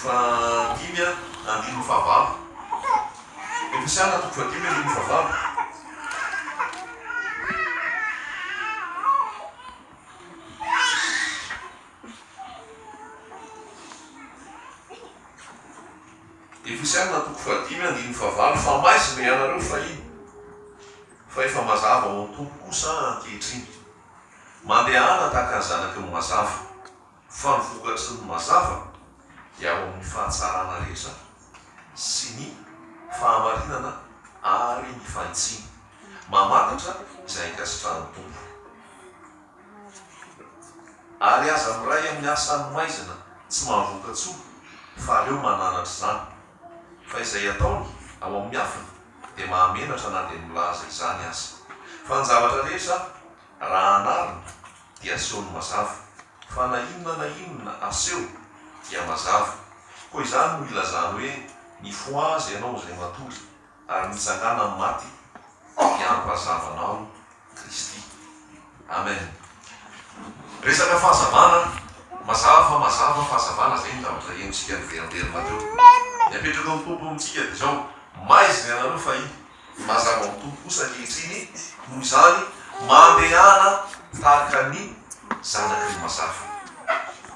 fahadimy andininy fahavalo. Efesiana toko fahadimy andininy fahavalo. Efesiana toko fahadimy andininy fahavalo Fa maizina ianareo fahiny, fa efa mazava ao amin'ny Tompo kosa ankehitriny. Mandehana tahaka ny zanaky ny mazava, fa ny vokatry ny mazava dia ao amin'ny fahatsarana rehetra sy ny fahamarinana ary ny fahitsiana, mamantatra izay ankasitrahan'ny Tompo. Ary aza miray amin'ny asan'ny maizina tsy mahavoka-tsoa, fa aleo mananatra izany. Fa izay ataony ao amin'ny miafina dia mahamenatra na dia ny milaza izany aza. Fa ny zavatra rehetra raha anarina dia asehony mazava, fa na inona na inona aseho dia mazava. Koa izany no ilazany hoe, Mifohaza ianao izay matory, ary mitsangàna amin'ny maty, dia hampazava anao Kristy. Amen. Resaka fahazavana, mazava fa mazava fahazavana zay ny zavatra henontsika niverimberina teo. Ny apetrako amin'ny Tompo amintsika dia izao, maizina ianareo fahiny, mazava amin'ny Tompo kosa ankehitriny, noho izany mandehana tahaka ny zanaky ny mazava.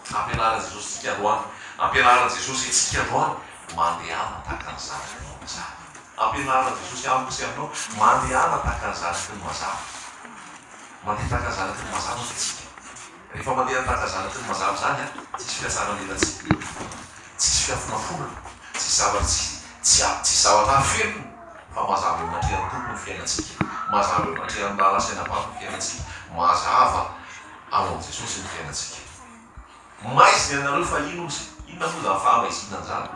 Ampianarin'i Jesosy antsika androany, ampianarin'i Jesosy antsika androany, mandehana tahaka ny zanaky ny mazava. Ampianarina Jesosy amiko sy aminao, mandehana tahaka ny zanaky ny mazava. Mandeha tahaka ny zanaky ny mazava ve tsika? Rehefa mandeha tahaka zanaky ny mazava izany an, tsisy fihatsaram-belatsihy, tsisy fiafonafonana, tsisy zavatra tsy tsy tsisy zavatra afenina fa mazava eo anatrehan'ny Tompo ny fiainantsika, mazava eo anatrehan'ny rahalahy sy anabavy ny fiainantsika, mazava ao amin'i Jesosy ny fiainantsika. Maizina ianareo fa ino ozy? Inona moa izany fahamaizinana izany?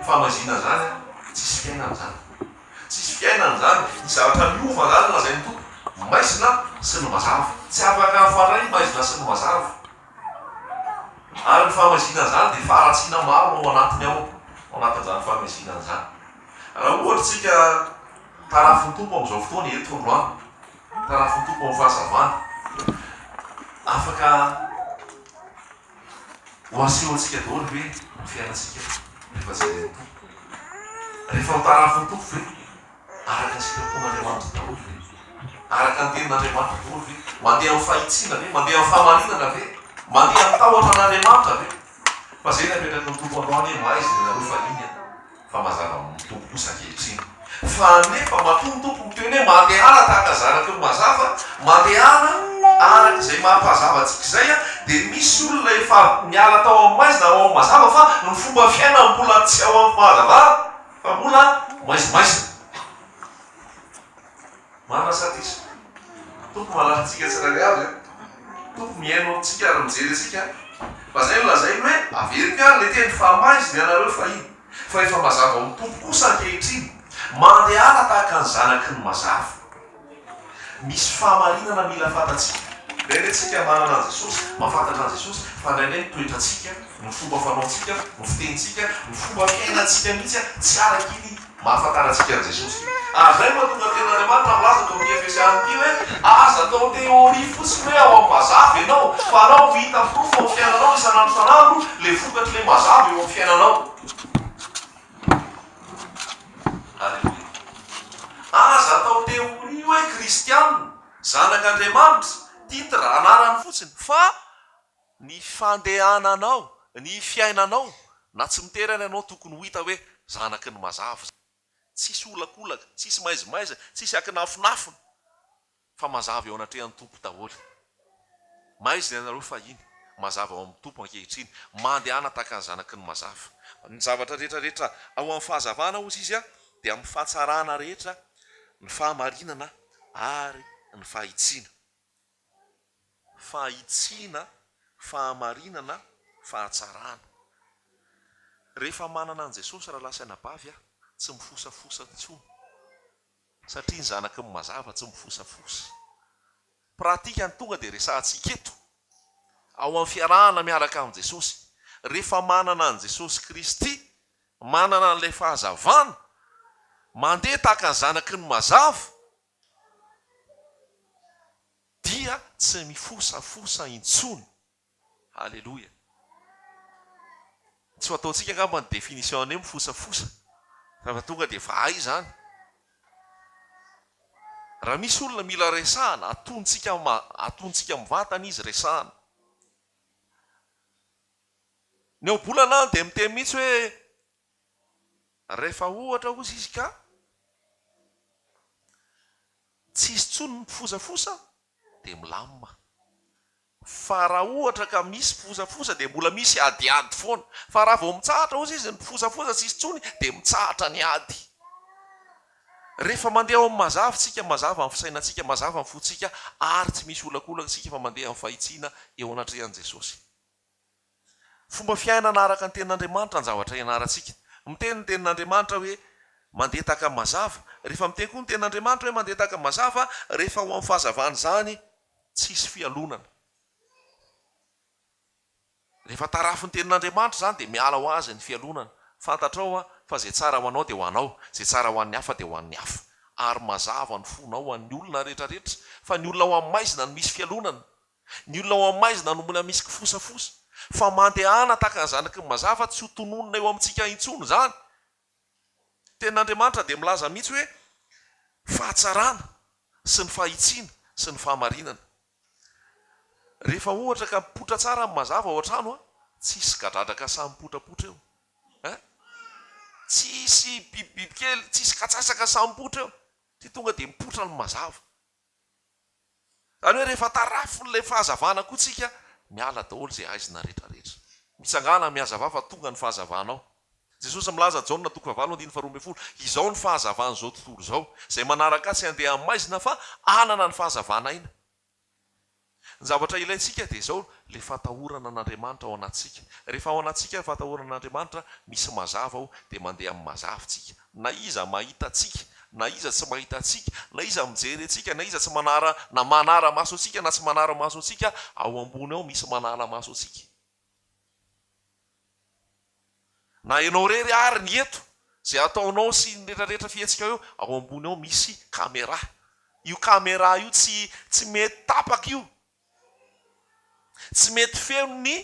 Fahamaizinana izany an, tsisy fiainana izany. Tsisy fiainana izany. Ny zavatra miova izany lazain'ny Tompo, maizina sy ny mazava. Tsy afaka mifandray ny maizina sy ny mazava. Ary ny fahamaizinana izany dia faharatsiana maro no ao anatiny ao, ao anatin'izany fahamaizinana izany. Raha ohatra isika tarafin'ny Tompo amin'izao fotoana eto androany, tarafin'ny Tompo amin'ny fahazavana, afaka Ho asehontsika daholo ve ny fiainantsika rehefa jeren'ny Tompo? Rehefa ho tarafin'ny Tompo ve? Araka ny sitrapon'Andriamanitra daholo ve? Araka ny tenin'Andriamanitra daholo ve? Mandeha amin'ny fahitsiana ve? Mandeha amin'ny fahamarinana ve? Mandeha amin'ny tahotra an'Andriamanitra ve? Fa izay no apetraky ny Tompo androany hoe maizina ianareo fahiny an! Fa mazava amin'ny Tompo kosa ankehitriny. Fa anefa matoa ny Tompo miteny hoe mandehana tahaka zanaky ny mazava, mandehana araka izay maha-mpazava antsika izay, dia misy olona efa niala tao amin'ny maizina ao amin'ny mazava fa ny fomba fiainany mbola tsy ao amin'ny fahazavana fa mbola maizimaizina. Marina sa diso? Tompo mahalala antsika tsirairay avy an! Tompo mihaino antsika ary mijery antsika an! Fa zay no lazainy hoe, averiko ihany le teny fa maizina ianareo fahiny, fa efa mazava ao amin'ny Tompo kosa ankehitriny, mandehana tahaka ny zanaky ny mazava. Misy fahamarinana mila fantatsika. Indraindray tsika manana an'i Jesosy, mahafantatra an'i Jesosy, fa indraindray ny toetrantsika, ny fomba fanaontsika, ny fitenintsika, ny fomba fiainantsika mihitsy tsy araka iny Mahafantarantsika an'i Jesosy. Ary izay no mahatonga ny Tenin'Andriamanitra milaza eto amin'ity Efesiana ity hoe, Aza atao théorie fotsiny hoe ao amin'ny mazava ianao, fa alao ho hita porofo ao amin'ny fiainanao isan'andro isan'andro ilay vokatr'ilay mazava eo amin'ny fiainanao. Aleloia. Aza atao théorie hoe kristiana, zanak'Andriamanitra, titre, anarany fotsiny, fa ny fandehananao, ny fiainanao, na tsy miterana ianao tokony ho hita hoe zanaky ny mazava izany. Tsisy olakolaka, tsisy maizimaizina, tsisy akinafinafina fa mazava eo anatrehan'ny Tompo daholo. Maizina ianareo fahiny, mazava ao amin'ny Tompo ankehitriny. Mandehana tahaka ny zanaky ny mazava. Ny zavatra rehetra rehetra ao amin'ny fahazavana hozy izy dia amin'ny fahatsarana rehetra, ny fahamarinana ary ny fahitsiana. Fahitsiana, fahamarinana, fahatsarana. Rehefa manana an'i Jesosy rahalahy sy anabavy aho, tsy mifosafosa intsony. Satria ny zanaky ny mazava tsy mifosafosa. Pratika ny tonga dia resahantsika eto. Ao amin'ny fiarahana miaraka amin'i Jesosy. Rehefa manana an'i Jesosy Kristy, manana an'ilay fahazavana, mandeha tahaka ny zanaky ny mazava, dia tsy mifosafosa intsony. Aleloia. Tsy ho ataontsika angamba ny définition ny hoe mifosafosa fa efa tonga dia efa hay izany. Raha misy olona mila resahana, atontsika atontsika mivantana izy resahana. Ny ohabolana dia miteny mihitsy hoe rehefa ohatra hozy izy ka tsy hisy intsony ny mpifosafosa dia milamina. Fa raha ohatra ka misy mpifosafosa dia mbola misy adiady foana. Fa raha vao mitsahatra hozy izy ny mpifosafosa tsisy intsony dia mitsahatra ny ady. Rehefa mandeha ao amin'ny mazava isika, mazava ny fisainantsika, mazava ny fontsika ary tsy misy olakolaka isika fa mandeha amin'ny fahitsiana eo anatrehan'i Jesosy. Fomba fiainana araka ny Tenin'Andriamanitra ny zavatra ianarantsika. Miteny ny Tenin'Andriamanitra hoe mandeha tahaka ny mazava. Rehefa miteny koa ny Tenin'Andriamanitra hoe mandeha tahaka ny mazava, rehefa ao amin'ny fahazavana izany, tsy hisy fialonana. Rehefa tarafin'ny Tenin'Andriamanitra izany dia miala ho azy ny fialonana. Fantatrao fa izay tsara ho anao dia ho anao, izay tsara ho an'ny hafa dia ho an'ny hafa. Ary mazava ny fonao ho an'ny olona rehetrarehetra. Fa ny olona ao amin'ny maizina no misy fialonana. Ny olona ao amin'ny maizina no mbola misy kifosafosa. Fa mandehana tahaka ny zanaky ny mazava, tsy ho tononina eo amintsika intsony izany. Tenin'Andriamanitra dia milaza mihitsy hoe fahatsarana sy ny fahitsiana sy ny fahamarinana. Rehefa ohatra ka mipoitra tsara ny mazava ao an-trano an, tsy hisy gadradraka sahy mipotrapotra eo. Hein? Tsy hisy bibibibikely, tsy hisy katsasaka sahy mipoitra eo. Satria tonga dia mipoitra ny mazava. Izany hoe rehefa tarafin'ilay fahazavana koa tsika, miala daholo izay haizina rehetrarehetra. Mitsangàna, mihazavà fa tonga ny fahazavanao. Jesosy milaza, Jaona toko fahavalo andininy faharoa 12, Izao ny fahazavan'izao tontolo izao, izay manaraka Ahy tsy handeha amin'ny maizina fa hanana ny fahazavan'aina. Ny zavatra ilaintsika dia izao, ilay fahatahorana an'Andriamanitra ao anatintsika. Rehefa ao anatintsika ny fahatahorana an'Andriamanitra, misy mazava ao, dia mandeha amin'ny mazava tsika. Na iza mahita antsika, na iza tsy mahita antsika, na iza mijery antsika, na iza tsy manara na manara-maso antsika na tsy manara-maso antsika, ao ambony ao misy manara-maso antsika. Na ianao irery ary ny eto, izay ataonao sy ny retraretra fihetsikao eo, ao ambony ao misy camera. Io camera io tsy tsy mety tapaka io. Tsy mety feno ny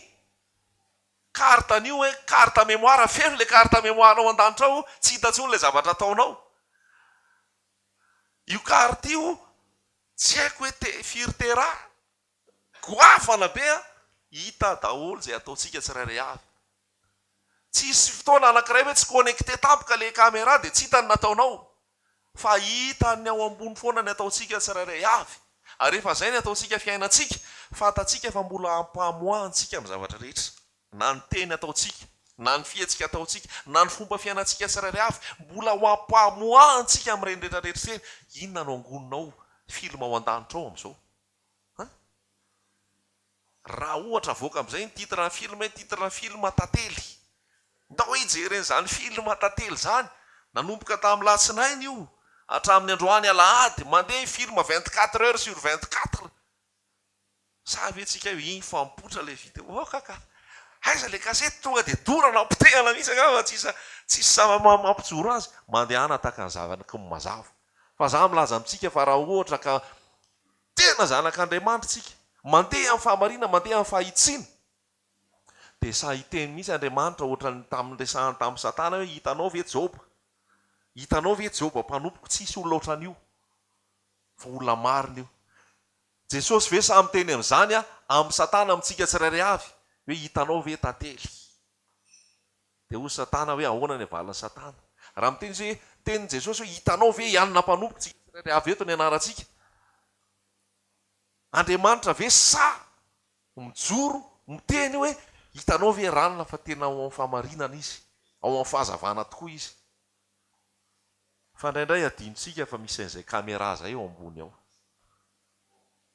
carte an'io hoe carte mémoire, feno ilay carte mémoire ao an-danitra ao, tsy hita intsony ilay zavatra ataonao. Io carte io tsy haiko hoe te firy tera. Goavana be an! Hita daholo izay ataontsika tsirairay avy. Tsy hisy fotoana anankiray hoe tsy connecté tampoka ilay camera dia tsy hita ny nataonao. Fa hitan'ny ao ambony foana ny ataontsika tsirairay avy. Ary rehefa izay ny ataontsika fiainantsika, fantatsika fa mbola ampamoahantsika amin'ny zavatra rehetra. Na ny teny ataontsika, na ny fihetsika ataontsika, na ny fomba fiainantsika tsirairay avy, mbola ho ampamoahantsika amin'ireny rehetra rehetra ireny. Inona no angoninao film ao an-danitra ao amin'izao? An? Raha ohatra avoaka amin'izay ny titre ny film hoe titre film tantely. Ndao hijery an'izany film tantely izany. Nanomboka tamin'ny latsinainy io hatramin'ny androany alahady, mandeha film 24 heures sur 24. Sa ve tsika io iny fa mipoitra ilay vidéo oh kaka. Aiza ilay kasety tonga dia dorana potehana mihitsy angamba tsisy tsisy zava-mampijoro azy. Mandehana tahaka ny zanaky ny mazava. Fa za milaza amintsika fa raha ohatra ka tena zanak'Andriamanitra isika, mandeha amin'ny fahamarinana, mandeha amin'ny fahitsiana, dia sahy hiteny mihitsy Andriamanitra ohatran'ny tamin'ny niresahany tamin'i Satana hoe hitanao ve Joba? Hitanao ve Joba mpanompoko? Tsisy olona ohatran'io fa olona marina io. Jesosy ve sahy miteny an'izany amin'i Satana amintsika tsirairay avy hoe hitanao ve tantely? Dia hoy Satana hoe, Ahoana ny havalin'i Satana? Raha miteny izy hoe, Tenin'i Jesosy hoe, Hitanao ve i Anna mpanompoko? Tsika tsirairay avy eto ny anarantsika. Andriamanitra ve sahy mijoro miteny hoe, Hitanao ve Ranona fa tena ao amin'ny fahamarinana izy, ao amin'ny fahazavana tokoa izy? Fa indraindray adinontsika fa misy an'izay camera izay ao ambony ao.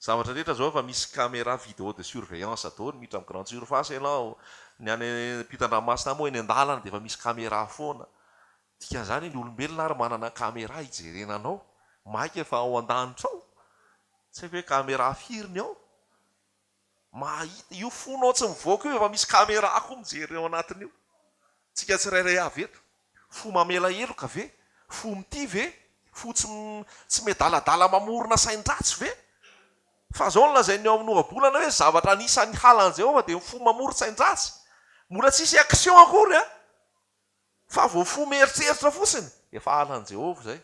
Zavatra rehetra zao efa misy camera vidéo de surveillance daholo, miditra amin'ny grande surface ianao, ny any ampitan-dranomasina any moa eny an-dalana dia efa misy camera foana. Dikan'izany hoe ny olombelona ary manana camera hijerena anao, maika fa ao an-danitra ao, tsy haiko hoe camera firy ny ao. Mahita, io fonao tsy mivoaka io efa misy camera koa mijery ao anatin'io. Tsika tsirairay avy eto. Fo mamela heloka ve? Fo mitia ve? Fo tsy tsy miadaladala mamorona sain-dratsy ve? Fa izao no lazain'ny ao amin'ny ohabolana hoe zavatra anisan'ny halan'i Jehovah dia ny fo mamoron-tsain-dratsy. Mbola tsisy action akory an! Fa vao fo mieritreritra fotsiny, efa halan'i Jehovah izay.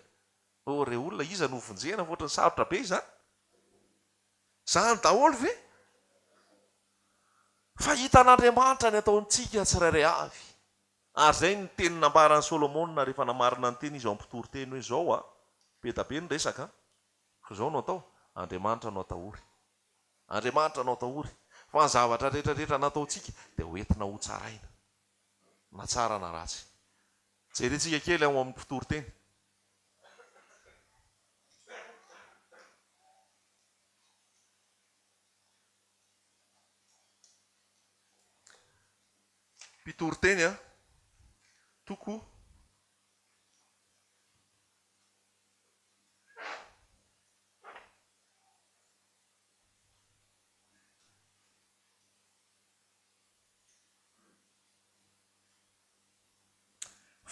Oh rey olona, iza no hovonjena fa ohatran'ny sarotra be izany? Izany daholo ve? Fa hitan'Andriamanitra ny ataontsika tsirairay avy. Ary izay ny teny nambaran'i Solomona rehefa namarina ny teny izy ao amin'ny mpitoriteny hoe izao an, be da be ny resaka an, fa izao no atao, Andriamanitra no atahory. Andriamanitra no atahory. Fa ny zavatra rehetra rehetra nataontsika dia ho entina ho tsaraina. Na tsara na ratsy. Jerentsika kely ao amin'ny mpitoriteny. Mpitoriteny a, toko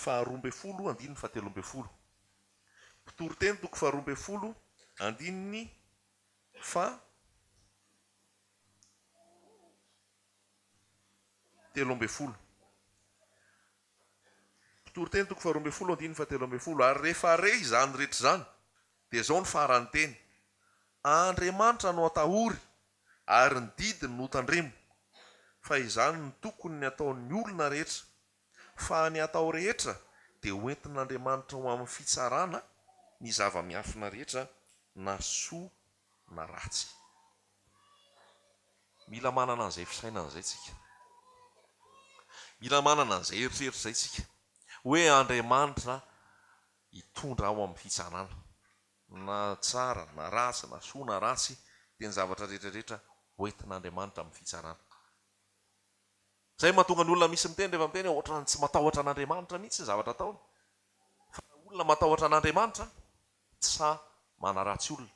faharoa ambin'ny folo andininy fahatelo ambin'ny folo. Mpitoriteny toko faharoa ambin'ny folo andininy faha 13. Mpitoriteny toko faharoa ambin'ny folo andininy fahatelo ambin'ny folo. Ary rehefa re izany rehetra izany, dia izao ny faran'ny teny, Andriamanitra no atahory, ary ny didiny no tandremo, fa izany no tokony ny ataon'ny olona rehetra, fa ny atao rehetra dia ho entin'Andriamanitra ho amin'ny fitsarana ny zava-miafina rehetra na soa na ratsy. Mila manana an'izay fisainana izay tsika. Mila manana an'izay eritreritra izay tsika. Hoe Andriamanitra hitondra ao amin'ny fitsarana. Na tsara na ratsy, na soa na ratsy, dia ny zavatra rehetra rehetra ho entin'Andriamanitra amin'ny fitsarana. Izay no mahatonga ny olona misy miteny rehefa miteny hoe ohatran'ny tsy matahotra an'Andriamanitra mihitsy ny zavatra ataony. Fa raha olona matahotra an'Andriamanitra, tsy sahy manaratsy olona,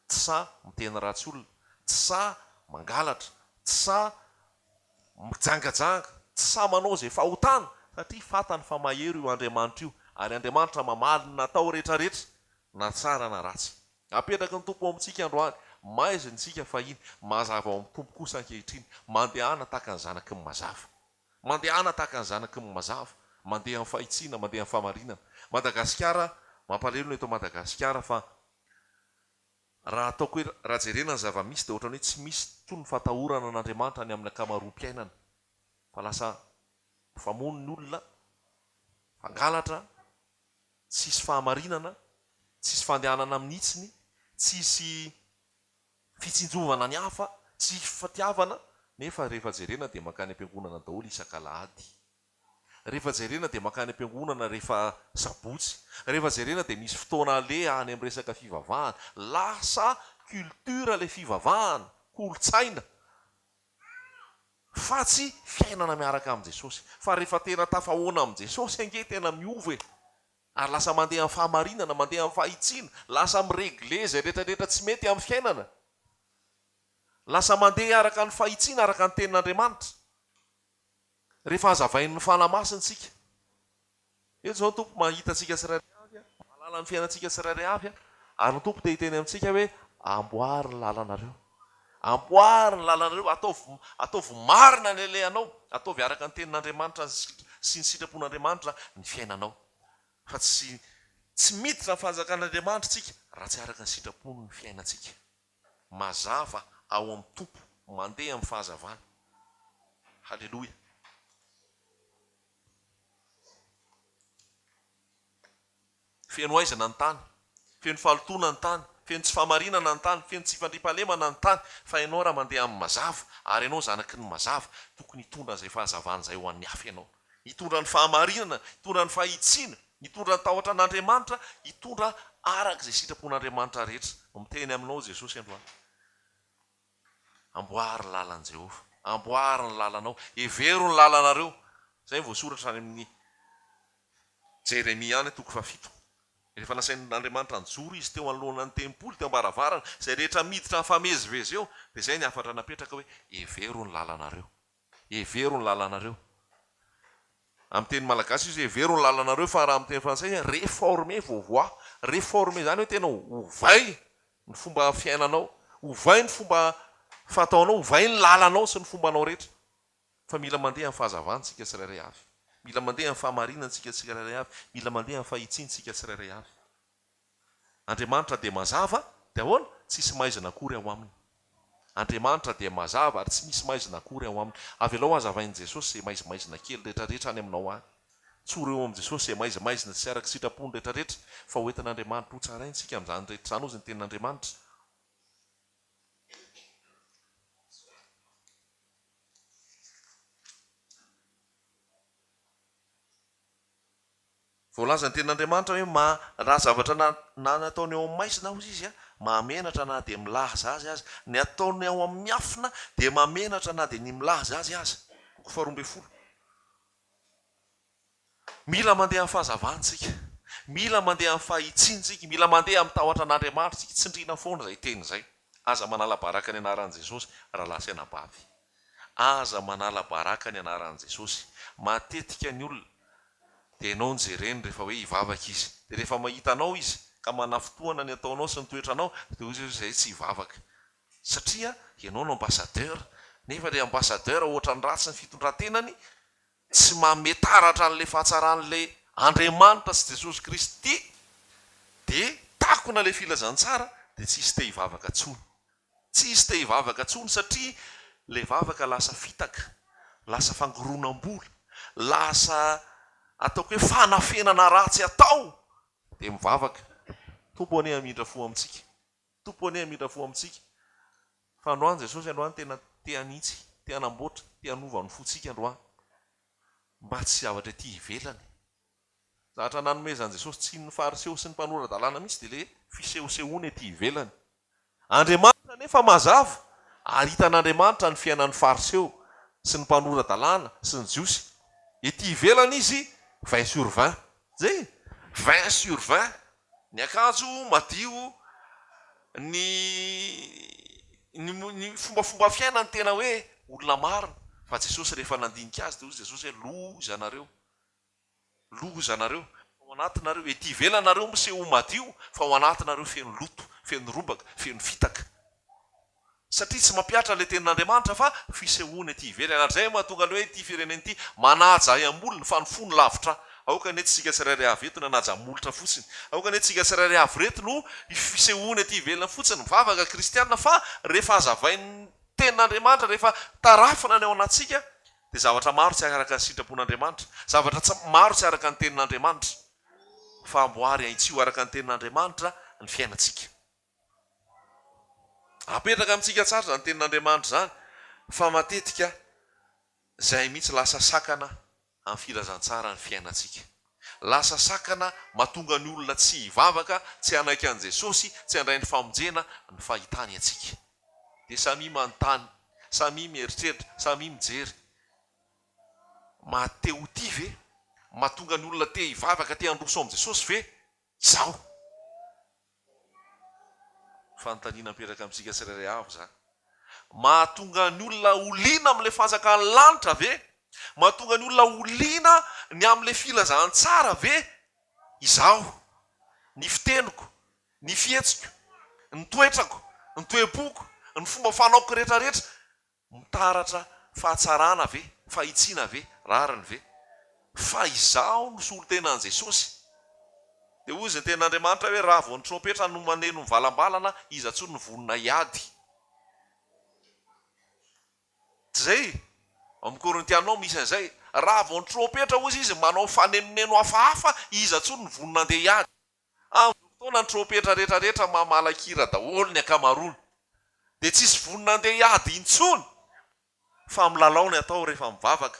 tsy sahy miteny ratsy olona, tsy sahy mangalatra, tsy sahy mijangajanga, tsy sahy manao izay fahotana satria fantany fa mahery io Andriamanitra io ary Andriamanitra mamaly ny natao rehetrarehetra na tsara na ratsy. Apetraky ny Tompo ao amintsika androany, maizina isika fahiny, mazava ao amin'ny Tompo kosa ankehitriny, mandehana tahaka ny zanaky ny mazava. Mandehana tahaka ny zanaky ny mazava, mandeha amin'ny fahitsiana, mandeha amin'ny fahamarinana. Madagasikara, mampalahelo ny eto Madagasikara fa raha ataoko hoe, raha jerena ny zava-misy dia ohatran'ny hoe tsy misy intsony ny fahatahorana an'Andriamanitra any amin'ny ankamaroam-piainana fa lasa mifamono ny olona, mifangalatra, tsisy fahamarinana, tsisy fandehanana amin'ny hitsiny, tsisy fitsinjovana ny hafa, tsisy fitiavana, nefa rehefa jerena dia mankany am-piangonana daholo isak'alahady. Rehefa jerena dia mankany am-piangonana rehefa sabotsy. Rehefa jerena dia misy fotoana aleha any amin'ny resaka fivavahana. Lasa culture ilay fivavahana, kolontsaina. Fa tsy fiainana miaraka amin'i Jesosy. Fa rehefa tena tafahoana amin'i Jesosy ange tena miova e! Ary lasa mandeha amin'ny fahamarinana, mandeha amin'ny fahitsiana, lasa mi-regler izay rehetra rehetra tsy mety amin'ny fiainana. Lasa mandeha araka ny fahitsiana, araka ny tenin'Andriamanitra. Rehefa hazavain'ny Fanahy Masina isika. Eto izao ny Tompo mahita antsika tsirairay avy, mahalala ny fiainantsika tsirairay avy, ary ny Tompo te hiteny amintsika hoe, amboary ny lalanareo. Amboary ny lalanareo, ataovy, ataovy marina ny alehanao, ataovy araka ny tenin'Andriamanitra sy ny sitrapon'Andriamanitra ny fiainanao. Fa tsy, tsy miditra ny fanjakan'Andriamanitra isika raha tsy araka ny sitrapony ny fiainantsika. Mazava ao amin'ny Tompo, mandeha amin'ny fahazavana. Haleloia. Feno haizina ny tany, feno fahalotoana ny tany, feno tsy fahamarinana ny tany, feno tsy fandriampahalemana ny tany, fa ianao raha mandeha amin'ny mazava, ary ianao zanaky ny mazava, tokony hitondra an'izay fahazavana izay ho an'ny hafa ianao. Hitondra ny fahamarinana, hitondra ny fahitsiana, hitondra ny tahotra an'Andriamanitra, hitondra araka izay sitrapon'Andriamanitra rehetra. Miteny aminao Jesosy androany. Amboary ny lalan'i Jehovah. Amboary ny lalanao. Hevero ny lalanareo. Izay no voasoratra any amin'ny Jeremia any, toko fahafito. Rehefa nasain'Andriamanitra nijoro izy teo anoloanan'ny tempoly, teo am-baravarana, izay rehetra miditra mifamezivezy eo, dia izay ny hafatra napetraka hoe, Hevero ny lalanareo. Hevero ny lalanareo. Amin'ny teny malagasy izy hoe hevero ny lalanareo fa raha amin'ny teny frantsay izy hoe réformez vos voies. Réformer izany hoe tena ovay ny fomba fiainanao, ovay ny fomba fataonao, ovay ny lalanao sy ny fombanao rehetra. Fa mila mandeha amin'ny fahazavana isika tsirairay avy. Mila mandeha amin'ny fahamarinana isika tsirairay avy. Mila mandeha amin'ny fahitsiana isika tsirairay avy. Andriamanitra dia mazava, dia ahoana? Tsisy maizina akory ao aminy. Andriamanitra dia mazava ary tsy misy maizina akory ao aminy. Avelao hazavain'i Jesosy izay maizimaizina kely rehetrarehetra any aminao any. Tsory eo amin'i Jesosy izay maizimaizina tsy araka sitrapony rehetrarehetra, fa ho entin'Andriamanitra ho tsaraina isika amin'izany rehetra izany, hozy ny tenin'Andriamanitra. Voalazan'ny tenin'Andriamanitra hoe ma raha zavatra na na ny ataony ao amin'ny maizina hozy izy a, mahamenatra na dia milaza azy aza. Ny ataony ao amin'ny miafina dia mahamenatra na dia ny milaza azy aza. Toko faharoa ambin'ny folo. Mila mandeha amin'ny fahazavana isika. Mila mandeha amin'ny fahitsiana isika. Mila mandeha amin'ny tahotra an'Andriamanitra isika. Tsindriana foana izay teny izay. Aza manala baraka ny anaran'i Jesosy rahalahy sy anabavy. Aza manala baraka ny anaran'i Jesosy. Matetika ny olona dia ianao no jereny rehefa hoe hivavaka izy. Dia rehefa mahita anao izy ka manafintohana ny ataonao sy ny toetranao dia hoy izy hoe izay tsy hivavaka. Satria ianao no ambassadeur. Nefa ilay ambassadeur ohatran'ny ratsy ny fitondran-tenany, tsy manome taratra an'ilay fahatsaran'ilay Andriamanitra sy Jesosy Kristy dia takona ilay filazantsara dia tsisy te hivavaka intsony. Tsisy te hivavaka intsony satria ilay vavaka lasa fitaka, lasa fangoronam-bola, lasa ataoko hoe fanafenana ratsy atao dia mivavaka. Tompo anie hamindra fo amintsika. Tompo anie hamindra fo amintsika. Fa androany Jesosy androany tena te hanitsy, te hanamboatra, te hanova ny fontsika androany. Mba tsy zavatra ety ivelany. Zavatra nanomezan'i Jesosy tsiny ny Fariseo sy ny mpanora-dalàna mihitsy dia ilay fisehosehoana ety ivelany. Andriamanitra anefa mazava ary hitan'Andriamanitra ny fiainan'ny Fariseo sy ny mpanora-dalàna sy ny Jiosy. Ety ivelany izy vingt sur vingt. Zay e! Vingt sur vingt. Ny akanjo madio, ny ny ny fombafomba fiainany tena hoe olona marina. Fa Jesosy rehefa nandinika azy dia hoy Jesosy hoe loza nareo. Loza nareo. Ao anatinareo, ety ivelanareo miseho ho madio fa ao anatinareo feno loto, feno robaka, feno fitaka. Satria tsy mampihatra ilay tenin'Andriamanitra fa fisehoana ety ivelany. Ary izay no mahatonga ny hoe ity firenena ity manaja ahy am-molony fa ny fony lavitra ahy. Aoka anie tsy isika tsirairay avy eto no hanaja molotra fotsiny. Aoka anie tsy isika tsirairay avy ireto no fisehoana ety ivelany fotsiny. Mivavaka kristiana fa rehefa hazavain'ny tenin'Andriamanitra, rehefa tarafina ny ao anatintsika dia zavatra maro tsy araka ny sitrapon'Andriamanitra, zavatra tsy maro tsy araka ny tenin'Andriamanitra. Fa amboary ahitsio araka ny tenin'Andriamanitra ny fiainantsika. Apetraka amintsika tsara izany tenin'Andriamanitra izany fa matetika izay mihitsy lasa sakana amin'ny filazantsara ny fiainantsika. Lasa sakana mahatonga ny olona tsy hivavaka, tsy hanaiky an'i Jesosy, tsy handray ny famonjena ny fahitany antsika. Dia samia manontany, samia mieritreritra, samia mijery. Maha te ho tia ve? Mahatonga ny olona te hivavaka, te handroso amin'i Jesosy ve izaho? Fanontaniana mipetraka amintsika tsirairay avy izany. Mahatonga ny olona ho liana amin'ilay fanjakan'ny lanitra ve? Mahatonga ny olona ho liana ny amin'ilay filazantsara ve izaho? Ny fiteniko, ny fihetsiko, ny toetrako, ny toe-poko, ny fomba fanaoko rehetrarehetra Mitaratra fahatsarana ve? Fahitsiana ve? Rariny ve? Fa izaho no solontenan'i Jesosy. Dia hoy izy ny tenin'Andriamanitra hoe raha vao ny trompetra no maneno mivalambalana, iza intsony no vonona hiady? Tsy izay? Ao amin'ny Korintiana ao misy an'izay. Raha vao ny trompetra hozy izy manao fanenoneno hafahafa, iza intsony no vonona handeha hiady? Amin'izao fotoana ny trompetra rehetra rehetra mamalakira daholo ny ankamaroany. Dia tsisy vonona handeha hiady intsony fa milalao ny atao rehefa mivavaka.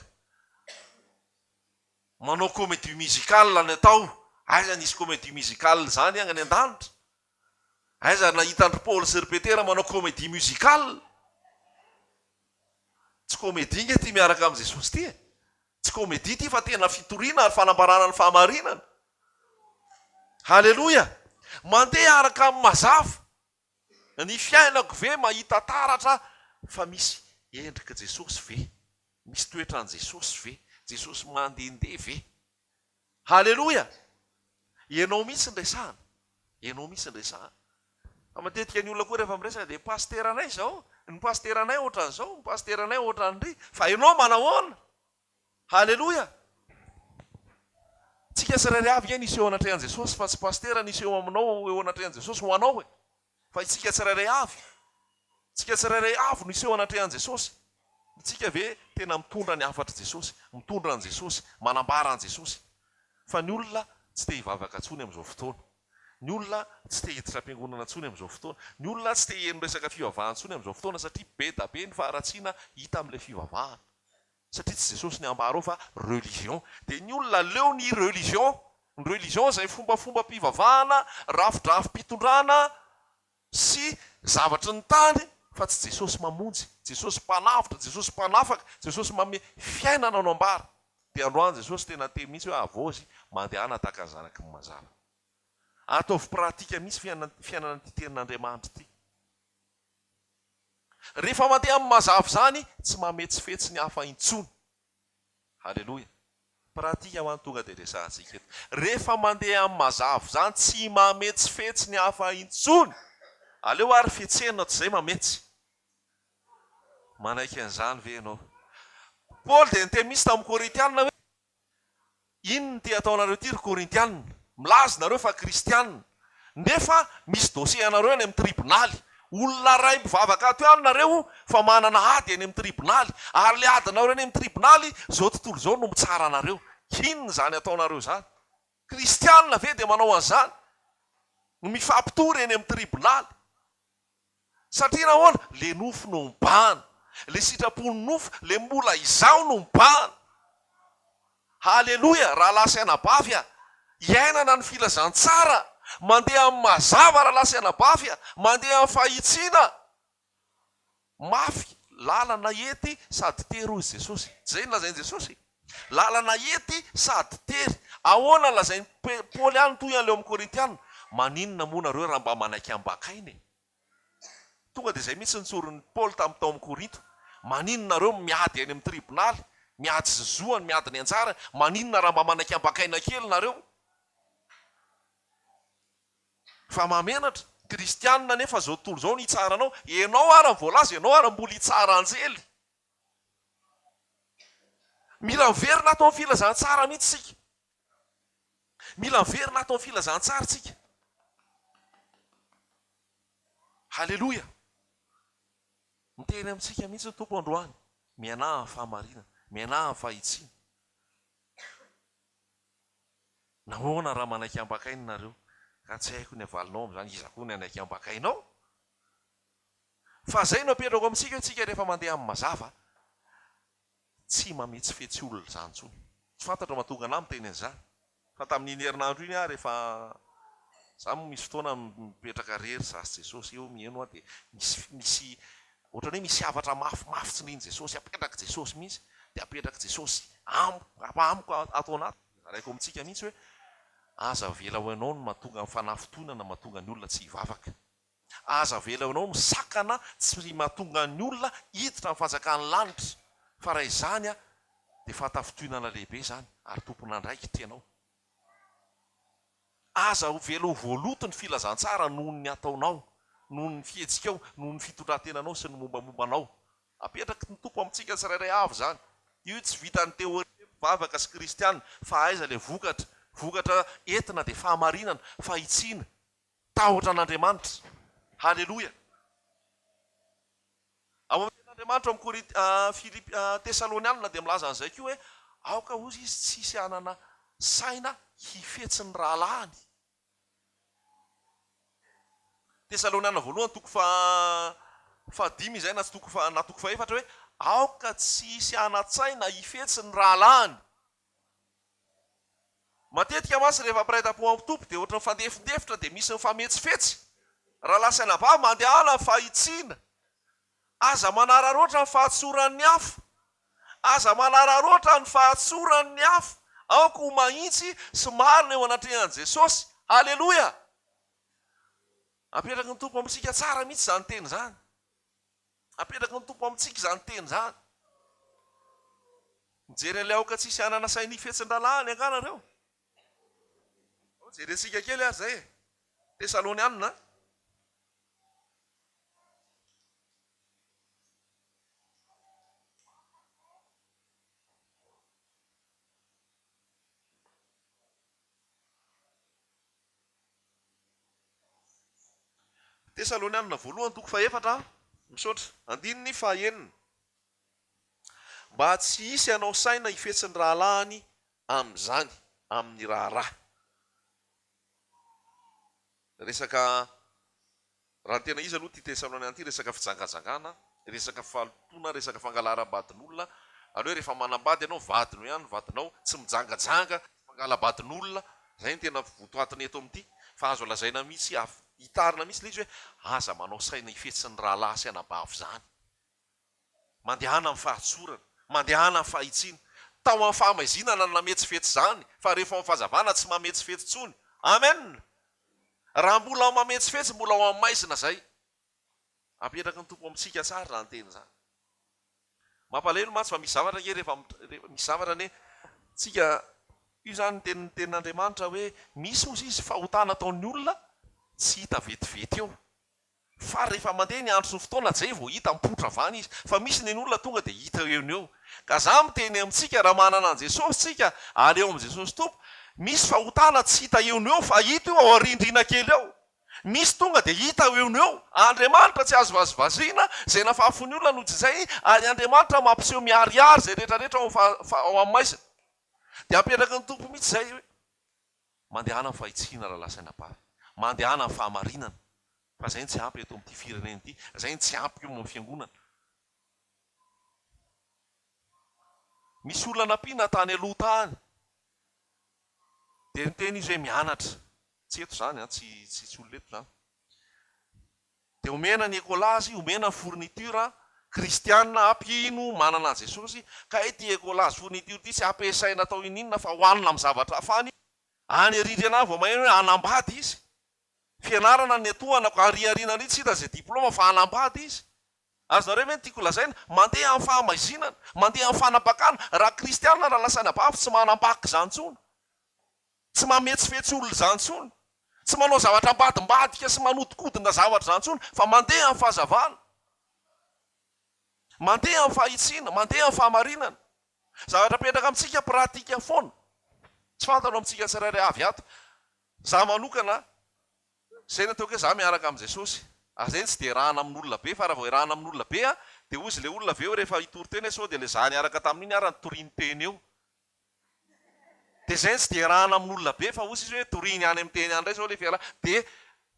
Manao comédie musicale ny atao. Aiza nisy comédie musicale izany any an-danitra? Aiza nahita an-dry Paoly sy ry Petera manao comédie musicale? Tsy comédie nge ity miaraka amin'i Jesosy ity e! Tsy comédie ity fa tena fitoriana ary fanambarana ny fahamarinana. Haleloia! Mandeha araka ny mazava. Ny fiainako ve mahita taratra fa misy endrik'i Jesosy ve? Misy toetran'i Jesosy ve? Jesosy mandehandeha ve? Haleloia! Ianao mihitsy no resahana. Ianao mihitsy no resahana. Fa matetika ny olona koa rehefa miresaka dia pasiteranay izao, ny pasiteranay ohatran'izao, ny pasiteranay ohatran'ry, fa ianao manahoana? Haleloia! Tsika tsirairay avy nge nisy eo anatrehan'i Jesosy fa tsy pasitera nisy eo aminao eo anatrehan'i Jesosy ho anao e! Fa itsika tsirairay avy, tsika tsirairay avy no hiseho anatrehan'i Jesosy. Itsika ve tena mitondra ny hafatr'i Jesosy, mitondra an'i Jesosy, manambara an'i Jesosy? Fa ny olona tsy te hivavaka intsony amin'izao fotoana. Ny olona tsy te hiditra am-piangonana intsony amin'izao fotoana. Ny olona tsy te hiheno resaka fivavahana intsony amin'izao fotoana satria be da be ny faharatsiana hita amin'ilay fivavahana. Satria tsy Jesosy ny ambara ao fa religion. Dia ny olona leo ny religion. Ny religion izay fombafombam-pivavahana, rafidrafi-pitondrana sy zavatry ny tany fa tsy Jesosy mamonjy, Jesosy mpanavotra, Jesosy mpanafaka, Jesosy manome fiainana no ambara. Dia androany Jesosy tena niteny mihitsy hoe havaozy, mandehana tahaka ny zanaky ny mazava. Ataovy pratika mihitsy fiainana ity tenin'Andriamanitra ity. Rehefa mandeha amin'ny mazava izany, tsy mametsifetsy ny hafa intsony. Haleloia. Pratika ho an'ny tonga dia resahantsika eto. Rehefa mandeha amin'ny mazava izany, tsy mametsifetsy ny hafa intsony. Aleo ary fetsena toy izay mametsy. Manaiky an'izany ve ianao? Paoly dia niteny mihitsy tamin'ny Korintiana hoe, Inona ity ataonareo ity ry Korintiana? Milaza nareo fa kristiana, nefa misy dossier anareo any amin'ny tribonaly. Olona iray mpivavaka ato ihany nareo fa manana ady any amin'ny tribonaly. Ary ilay adinareo any amin'ny tribonaly, izao tontolo izao no mitsara anareo. Inona izany ataonareo izany? Kristiana ve dia manao an'izany? No mifampitory eny amin'ny tribonaly. Satria nahoana? Le nofo no mibahana. Le sitrapon'ny nofo, le mbola izaho no mibahana. Haleloia, rahalahy sy anabavy a! Iainana ny filazantsara, mandeha amin'ny mazava rahalahy sy anabavy a! Mandeha amin'ny fahitsiana. Mafy, lalana ety sady tery hoy Jesosy. Tsy izay no lazain'i Jesosy? Lalana ety sady tery. Ahoana no lazain'i Paoly any toy an'ilay ao amin'ny Korintiana? Maninona moa nareo raha mba manaiky ambakaina e? Tonga dia izay mihitsy no tsorin'i Paoly tamin'ny tao amin'ny Korinto. Maninona nareo miady any amin'ny tribonaly, miady sy zoany, miady ny anjarany, maninona raha mba manaiky ambakaina kely nareo? Fa mahamenatra, kristianina nefa izao tontolo izao no hitsara anao, ianao ara ny voalaza, ianao ara mbola hitsara anjely. Mila miverina ato amin'ny filazantsara mihitsy isika. Mila miverina ato amin'ny filazantsara isika. Haleloia. Miteny amintsika mihitsy ny Tompo androany. Mianaha amin'ny fahamarinana, mianaha amin'ny fahitsiana. Nahoana raha manaiky ambakaina nareo? Ka tsy haiko ny havalinao amin'izany, iza koa ny hanaiky ambakainao? Fa zay no apetrako amintsika hoe tsika rehefa mandeha amin'ny mazava tsy mametsifetsy olona izany intsony. Tsy fantatro mahatonga anah miteny an'izany fa tamin'iny herinandro iny aho rehefa za moa misy fotoana mipetraka rery za sy Jesosy eo miheno aho dia misy misy ohatran'ny hoe misy hafatra mafimafy tsindrin'i Jesosy apetrak'i Jesosy mihitsy dia apetrak'i Jesosy amiko amiko ato anaty zaraiko amintsika mihitsy hoe aza avela ho ianao no mahatonga ny fanafintohinana mahatonga ny olona tsy hivavaka. Aza avela ho ianao no sakana tsy mahatonga ny olona hiditra amin'ny fanjakan'ny lanitra, fa raha izany dia fahatafintohinana lehibe izany ary tompon'andraikitra ianao. Aza avela ho voaloto ny filazantsara noho ny ataonao, noho ny fihetsikao, noho ny fitondran-tenanao sy ny mombamomba anao. Apetraky ny Tompo amintsika tsirairay avy izany. Io tsy vitan'ny théorie mpivavaka sy kristiana, fa aiza ilay vokatra? Vokatra entina dia fahamarinana, fahitsiana. Tahotra an'Andriamanitra. Haleloia. Ao amin'ny tenin'Andriamanitra ao amin'ny Korinti, Filip, Tesalonianina dia milaza an'izay koa hoe aoka hozy izy tsy hisy hanana saina hifetsy ny rahalahiny. Tesalonianina voalohany toko faha fahadimy izay na tsy toko faha na toko fahefatra hoe aoka tsy hisy hanan-tsaina hifetsy ny rahalahiny. Matetika mantsy rehefa mpiray tampo amin'ny Tompo dia ohatran'ny mifandefindefitra dia misy mifametsifetsy. Rahalahy sy anabavy, mandehana amin'ny fahitsiana. Aza manararaotra ny fahatsoran'ny hafa. Aza manararaotra ny fahatsoran'ny hafa. Aoka ho mahitsy sy marina eo anatrehan'i Jesosy. Haleloia! Apetraky ny Tompo amintsika tsara mihitsy izany teny izany. Apetraky ny Tompo amintsika izany teny izany. Mijery an'ilay aoka tsisy hanana saina hifetsin-dralahiny angaha nareo? Ao jerentsika kely ary izay e. Tesalonianina. Tesalonianina voalohany toko fahefatra, misaotra, andininy fahaenina. Mba tsy hisy hanao saina hifetsy ny rahalahiny amin'izany, amin'ny raharaha. Resaka, raha ny tena izy aloha ity Tesaloniana ity resaka fijangajangana, resaka fahalotoana, resaka fangalaram-badin'olona, izany hoe rehefa manambady ianao, vadinao ihany ny vadinao, tsy mijangajanga, tsy mangala-badin'olona, izay no tena votoatiny eto amin'ity, fa azo lazaina mihitsy, hitarina mihitsy ilay izy hoe aza manao saina hifetsy ny rahalahy sy anabavy izany. Mandehana amin'ny fahatsorana, mandehana amin'ny fahitsiana. Tao amin'ny fahamaizinana no nametsifetsy izany, fa rehefa ao amin'ny fahazavana tsy mametsifetsy intsony. Amen! Raha mbola ao mametsifetsy, mbola ao amin'ny maizina izay. Apetraky ny Tompo amintsika tsara izany teny izany. Mampalahelo mantsy fa misy zavatra ange rehefa misy zavatra anie tsika io izany ny tenin'ny tenin'Andriamanitra hoe misy hozy izy fahotana ataon'ny olona tsy hita vetivety eo. Fa rehefa mandeha ny andro sy ny fotoana zay vao hita mipoitra avy any izy. Fa misy ny olona tonga dia hita eo no eo. Ka za miteny amintsika raha manana an'i Jesosy tsika ary eo amin'i Jesosy Tompo, misy fahotana tsy hita eo no eo fa hita io ao arindrina kely ao. Misy tonga dia hita eo no eo. Andriamanitra tsy azo vazivaziana, izay nafafin'ny olona no tsy izay, ary Andriamanitra mampiseho miharihary izay rehetra rehetra ao ao amin'ny maizina. Dia apetraky ny Tompo mihitsy izay hoe. Mandehana amin'ny fahitsiana rahalahy sy anabavy. Mandehana amin'ny fahamarinana. Fa izay no tsy ampy eto amin'ity firenena ity. Izay no tsy ampy eo amin'ny fiangonana. Misy olona nampiana tany aloha tany. Dia niteny izy hoe mianatra. Tsy eto izany an, tsy tsy olona eto izany. Dia omena ny écolage, omena ny fourniture, kristiana mpino manana an'i Jesosy, ka ity écolage fourniture ity tsy ampiasaina atao ininona fa hohanina amin'ny zavatra hafa any, any arindrina any vao maheno hoe hanambady izy, fianarana ny atohanako, ariariana ary tsy hita izay diploma fa hanambady izy. Azonareo ve ny tiako lazaina? Mandeha amin'ny fahamaizinana, mandeha amin'ny fanapakana, raha kristiana raha lasa anabavy tsy manambaka izany intsony. Tsy mametsifetsy olona izany intsony, tsy manao zavatra ambadimbadika sy manodikodina zavatra izany intsony, fa mandeha amin'ny fahazavana, mandeha amin'ny fahitsiana, mandeha amin'ny fahamarinana. Zavatra apetraka amintsika pratika foana. Tsy fantatra amintsika tsirairay avy ato. Za manokana, izay no ataoko hoe za miaraka amin'i Jesosy. Ary izay no tsy dia iarahana amin'olona be, fa raha vao iarahana amin'olona be dia hozy ilay olona avy eo rehefa hitory teny hoe sao dia ilay za niaraka tamin'iny ary no toriany teny eo. Dia izay no tsy dia iarahana amin'olona be fa hozy izy hoe torihiny any amin'ny teny any indray izao ilay fiarahana. Dia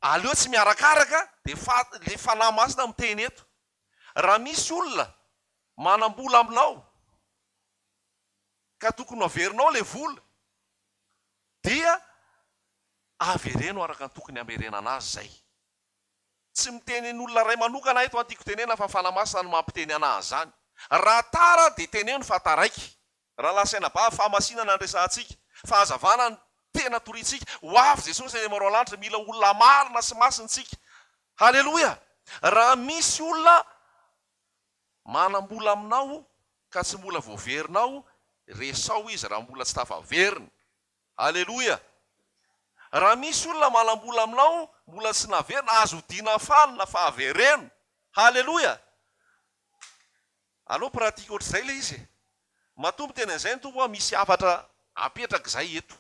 aleo tsy miarakaraka dia fa ilay Fanahy Masina miteny eto. Raha misy olona manam-bola aminao ka tokony ho averinao ilay vola dia avereno araka ny tokony hamerenana azy izay. Tsy miteny ny olona iray manokana eto an tiako tenena fa Fanahy Masina no mampiteny anah an'izany. Raha tara dia teneno fa taraiky. Rahalahy sy anabavy, fahamasinana no resahantsika, fahazavana no tena toriantsika. Ho avy Jesosy any Maroalanitra, mila olona marina sy masina isika. Haleloia! Raha misy olona manam-bola aminao ka tsy mbola voaverinao, resao izy raha mbola tsy tafaverina. Aleloia! Raha misy olona manam-bola aminao mbola tsy naverina, azo odiana fanina fa avereno. Haleloia! Aleo pratique ohatr'izay ilay izy e! Matoa miteny an'izay ny Tompo misy hafatra apetraka izay eto.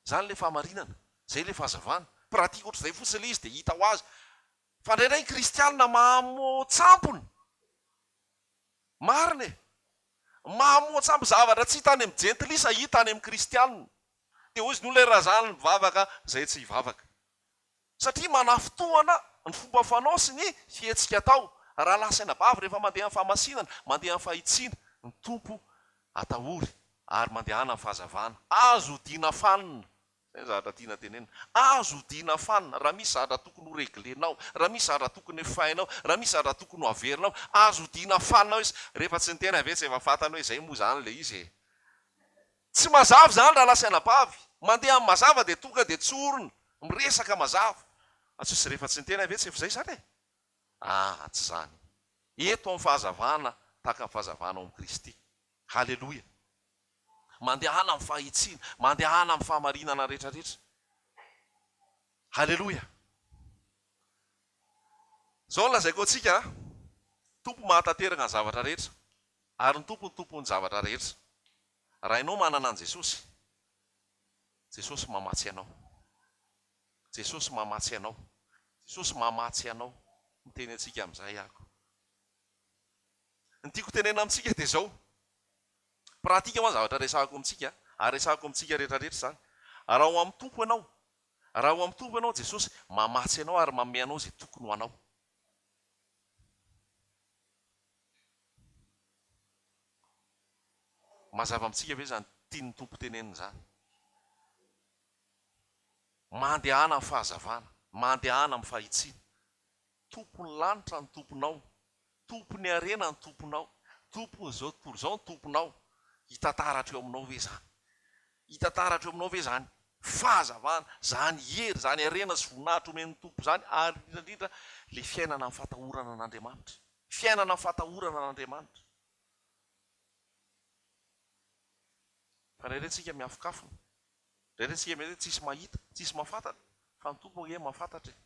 Izany ilay fahamarinana, izay ilay fahazavana. Pratique ohatr'izay fotsiny ilay izy dia hita ho azy. Fa indraindray ny kristianina mamo tsampona. Marina e! Mamoa-tsampy zavatra tsy hita any amin'ny jentilisa hita any amin'ny kristianina. Dia hozy ny olona hoe raha zany mivavaka zay tsy hivavaka. Satria manafintohana ny fomba fanao sy ny fihetsika atao. Rahalahy sy anabavy rehefa mandeha amin'ny fahamasinana, mandeha amin'ny fahitsiana, ny Tompo atahory ary mandehana amin'ny fahazavana. Azo odiana fanina. Zay ny zavatra tiana tenenina. Azo odiana fanina raha misy zavatra tokony ho reglenao, raha misy zavatra tokony hefainao, raha misy zavatra tokony ho averinao, azo odiana fanina izy. Rehefa tsy niteny avy etsy efa fantany hoe zay moa zany le izy e. Tsy mazava izany rahalahy sy anabavy. Mandeha amin'ny mazava dia tonga dia tsorina, miresaka mazava. Fa tsy rehefa tsy niteny avy etsy efa zay izany e. Ah, tsy izany. Eto amin'ny fahazavana tahaka ny fahazavana ao amin'i Kristy. Haleloia. Mandehana amin'ny fahitsiana, mandehana amin'ny fahamarinana rehetra rehetra. Haleloia! Izao no lazaiko antsika, Tompo mahatanteraka ny zavatra rehetra, ary ny Tompo no Tompon'ny zavatra rehetra. Raha ianao manana an'i Jesosy, Jesosy mamatsy anao. Jesosy mamatsy anao. Jesosy mamatsy anao. Miteny antsika amin'izay aho. Ny tiako tenena amintsika dia izao. Pratika hoa ny zavatra resahako amintsika ary resahako amintsika rehetra rehetra izany. Raha ao amin'ny Tompo ianao, raha ao amin'ny Tompo ianao, Jesosy mamatsy anao ary manome anao izay tokony ho anao. Mazava amintsika ve izany tian'ny Tompo tenenina izany? Mandehana amin'ny fahazavana, mandehana amin'ny fahitsiana. Tompon'ny lanitra ny Tomponao, Tompon'ny harena ny Tomponao, Tompon'izao tontolo izao ny Tomponao. Hita taratra eo aminao ve izany? Hita taratra eo aminao ve izany fahazavana, izany hery, izany harena sy voninahitra omen'ny Tompo izany, ary indrindra indrindra ilay fiainana amin'ny fatahorana an'Andriamanitra? Fiainana amin'ny fatahorana an'Andriamanitra. Fa indraindray tsika miafokafona, indraindray tsika mety hoe tsisy mahita, tsisy mahafantatra, fa ny Tompo ange mahafantatra e.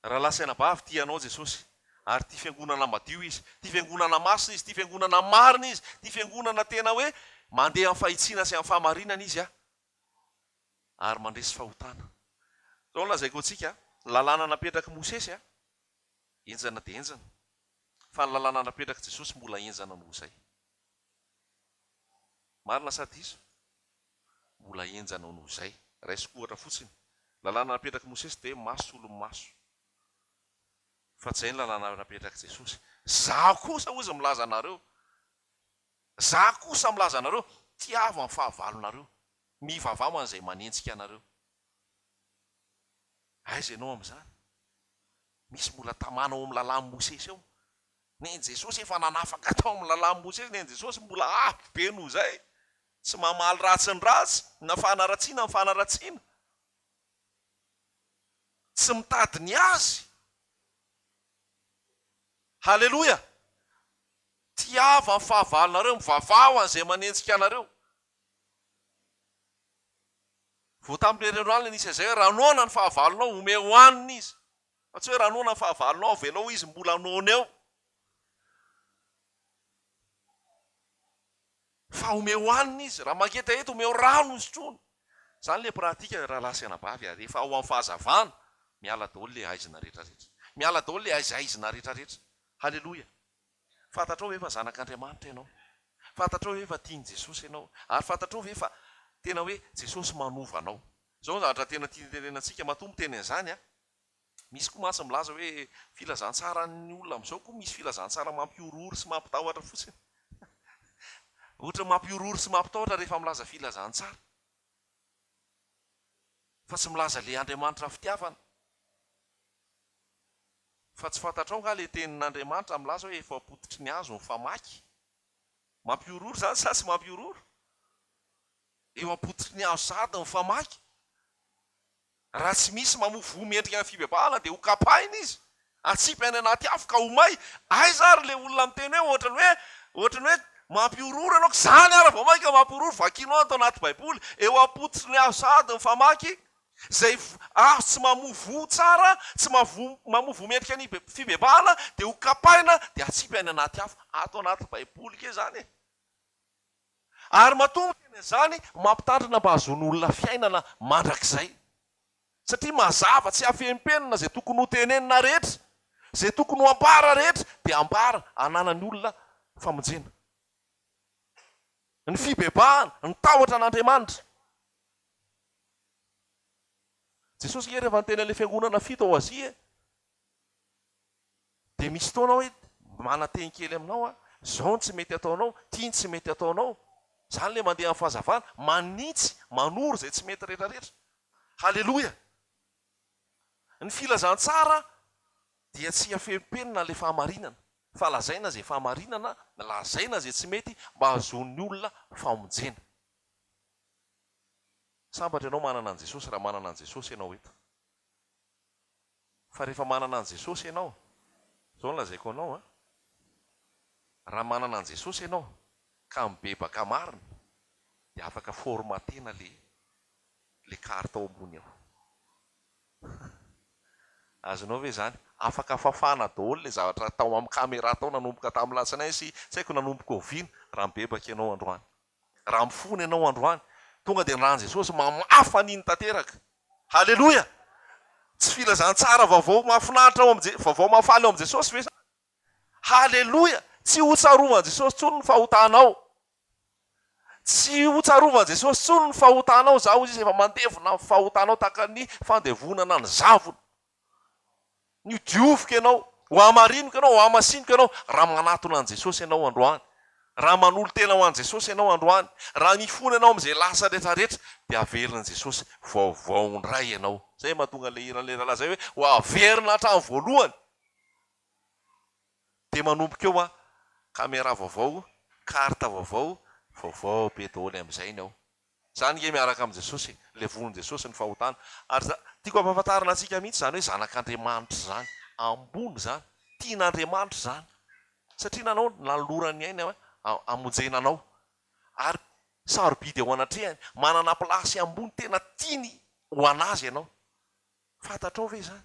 Rahalahy sy anabavy, tia anao Jesosy, ary tia fiangonana madio Izy, tia fiangonana masina Izy, tia fiangonana marina Izy, tia fiangonana tena hoe mandeha amin'ny fahitsiana sy amin'ny fahamarinana Izy ary mandresy fahotana. Izao no lazaiko antsika, ny lalàna napetrak'i Mosesy henjana dia henjana, fa ny lalàna napetrak'i Jesosy mbola henjana noho izay. Marina sa diso? Mbola henjana noho izay. Raisiko ohatra fotsiny, lalàna napetrak'i Mosesy dia maso solon'ny maso. Fa tsy izay ny lalàna napetrak'i Jesosy. Izaho kosa hozy milaza anareo, izaho kosa milaza anareo, tiavo ny fahavalonareo, mivavaha ho an'izay manenjika anareo. Aiza ianao amin'izany? Misy mbola tamana ao amin'ny lalàn'i Mosesy ao. Nen'i Jesosy efa nanafaka tao amin'ny lalàn'i Mosesy, nen'i Jesosy mbola avo be noho izay. Tsy mamaly ratsy ny ratsy, na fanaratsiana ny fanaratsiana. Tsy mitady ny azy. Haleloia! Tiava ny fahavalonareo, mivavaha ho an'izay manenjika anareo. Vao tamin'ny herinandro alina nisy an'izay hoe raha noana ny fahavalonao, omeo hanina izy. Fa tsy hoe raha noana ny fahavalonao, avelao izy mbola noana eo. Fa omeo hanina izy, raha mangetaheta omeo rano hosotroiny. Izany ilay pratique rahalahy sy anabavy a, rehefa ao amin'ny fahazavana, miala daholo ilay haizina rehetra rehetra. Miala daholo ilay haizaizina rehetra rehetra. Haleloia. Fantatrao ve fa zanak'Andriamanitra ianao? Fantatrao ve fa tian'i Jesosy ianao? Ary fantatrao ve fa tena hoe Jesosy manova anao? Izao ny zavatra tena tiany hitenenana antsika, matoa miteny an'izany aho, misy koa mantsy milaza hoe filazantsaran'ny olona amin'izao koa misy filazantsara mampihorohoro sy mampitahotra fotsiny. Ohatra mampihorohoro sy mampitahotra rehefa milaza filazantsara. Fa tsy milaza ilay Andriamanitra fitiavana. Fa tsy fantatrao nga le tenin'Andriamanitra milaza hoe efa apototry ny hazo ny famaky? Mampihorohoro zany sa tsy mampihorohoro? Eo apototry ny hazo sahady ny famaky. Raha tsy misy mamoa voa mendrika ny fibebahana dia ho kapaina izy, atsipy any anaty afo ka ho may. Aiza ary le olona miteny hoe ohatran'ny hoe ohatran'ny hoe mampihorohoro ianao ka zany ary vao mainka mampihorohoro, vakianao ato anaty baiboly, eo apototry ny hazo sahady ny famaky. Izay azo tsy mamoa voa tsara, tsy mavoa mamoa voa mendrika ny fibebahana dia ho kapaina dia atsipy any anaty afo. Ato anaty baiboly kay izany e! Ary matoa miteny an'izany, mampitandrina mba hahazoan'olona fiainana mandrakizay. Satria mazava tsy afenimpenina izay tokony ho tenenina rehetra, izay tokony ho ambara rehetra dia ambara hananan'ny olona famonjena. Ny fibebahana, ny tahotra an'Andriamanitra. Jesosy nge rehefa niteny an'ilay fiangonana fito ao Azia e, dia misy fotoana hoe mananteny kely aminao aho, zao ny tsy mety ataonao, ty ny tsy mety ataonao, zany le mandeha amin'ny fahazavana, manitsy, manoro izay tsy mety rehetra rehetra. Haleloia! Ny filazantsara dia tsy afenimpenina ilay fahamarinana, fa lazaina izay fahamarinana, lazaina izay tsy mety mba hahazoan'ny olona famonjena. Sambatra ianao manana an'i Jesosy raha manana an'i Jesosy ianao eto. Fa rehefa manana an'i Jesosy ianao, izao no lazaiko anao an, raha manana an'i Jesosy ianao ka mibebaka marina dia afaka formater-na le le carte ao ambony ao. Azonao ve izany? Afaka fafana daholo ilay zavatra tao amin'ny camera tao nanomboka tamin'ny latsinainy sy tsy haiko nanomboka oviana raha mibebaka ianao androany. Raha mifona ianao androany, tonga dia ny ran'i Jesosy mamafa an'iny tanteraka. Haleloia! Tsy filazantsara vaovao mahafinaritra ao amin'i Je, vaovao mahafaly ao amin'i Jesosy ve izany? Haleloia! Tsy ho tsarovan'i Jesosy intsony ny fahotanao. Tsy ho tsarovan'i Jesosy intsony ny fahotanao, Izaho hoy Izy efa mandevona ny fahotanao tahaka ny fandevonana ny zavona. Nodioviko ianao, hohamariniko ianao, hohamasiniko ianao, raha manatona an'i Jesosy ianao androany, raha manolo-tena ho an'i Jesosy ianao androany, raha mifona ianao amin'izay lasa rehetra rehetra, dia averin'i Jesosy vaovao indray ianao. Izay mahatonga ilay hiran'ilay rahalahy izay hoe, ho averina hatramin'ny voalohany. Dia manomboka eo an, camera vaovao, carte vaovao, vaovao be daholo amin'izay ny ao. Zany nge miaraka amin'i Jesosy e, levonin'i Jesosy ny fahotana. Ary za, tiako ampahafantarina antsika mihitsy izany hoe zanak'Andriamanitra izany, ambony izany, tian'Andriamanitra izany. Satria nanao, nanolorany ny ainy hamonjena anao. Ary sarobidy eo anatrehany, manana place ambony tena tiany ho an'azy ianao. Fantatrao ve izany?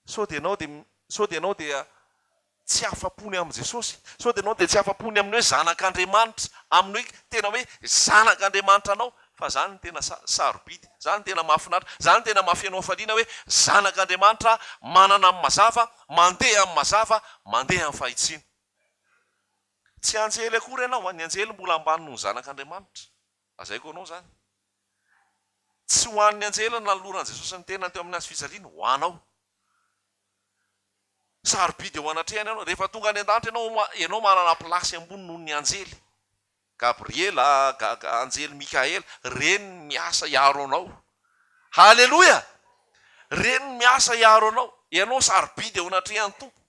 Sao dia ianao dia sao dia ianao dia tsy afa-po ny amin'i Jesosy? Sao dia ianao dia tsy afa-po ny amin'ny hoe zanak'Andriamanitra, amin'ny hoe tena hoe zanak'Andriamanitra anao? Fa izany no tena sarobidy, izany no tena mahafinaritra, izany no tena mahafeno hafaliana hoe zanak'Andriamanitra manana ny mazava, mandeha amin'ny mazava, mandeha amin'ny fahitsiana. Tsy anjely akory ianao an, ny anjely mbola ambany noho ny zanak'Andriamanitra. Lazaiko anao izany. Tsy ho an'ny anjely ny nanoloran'i Jesosy ny tenany teo amin'ny hazo fijaliana, ho anao. Sarobidy eo anatrehany ianao. Rehefa tonga any an-danitra ianao, ianao manana place ambony noho ny anjely. Gabriela, anjely Mikaela, ireny ny miasa hiaro anao. Haleloia! Ireny ny miasa hiaro anao. Ianao sarobidy eo anatrehan'ny Tompo.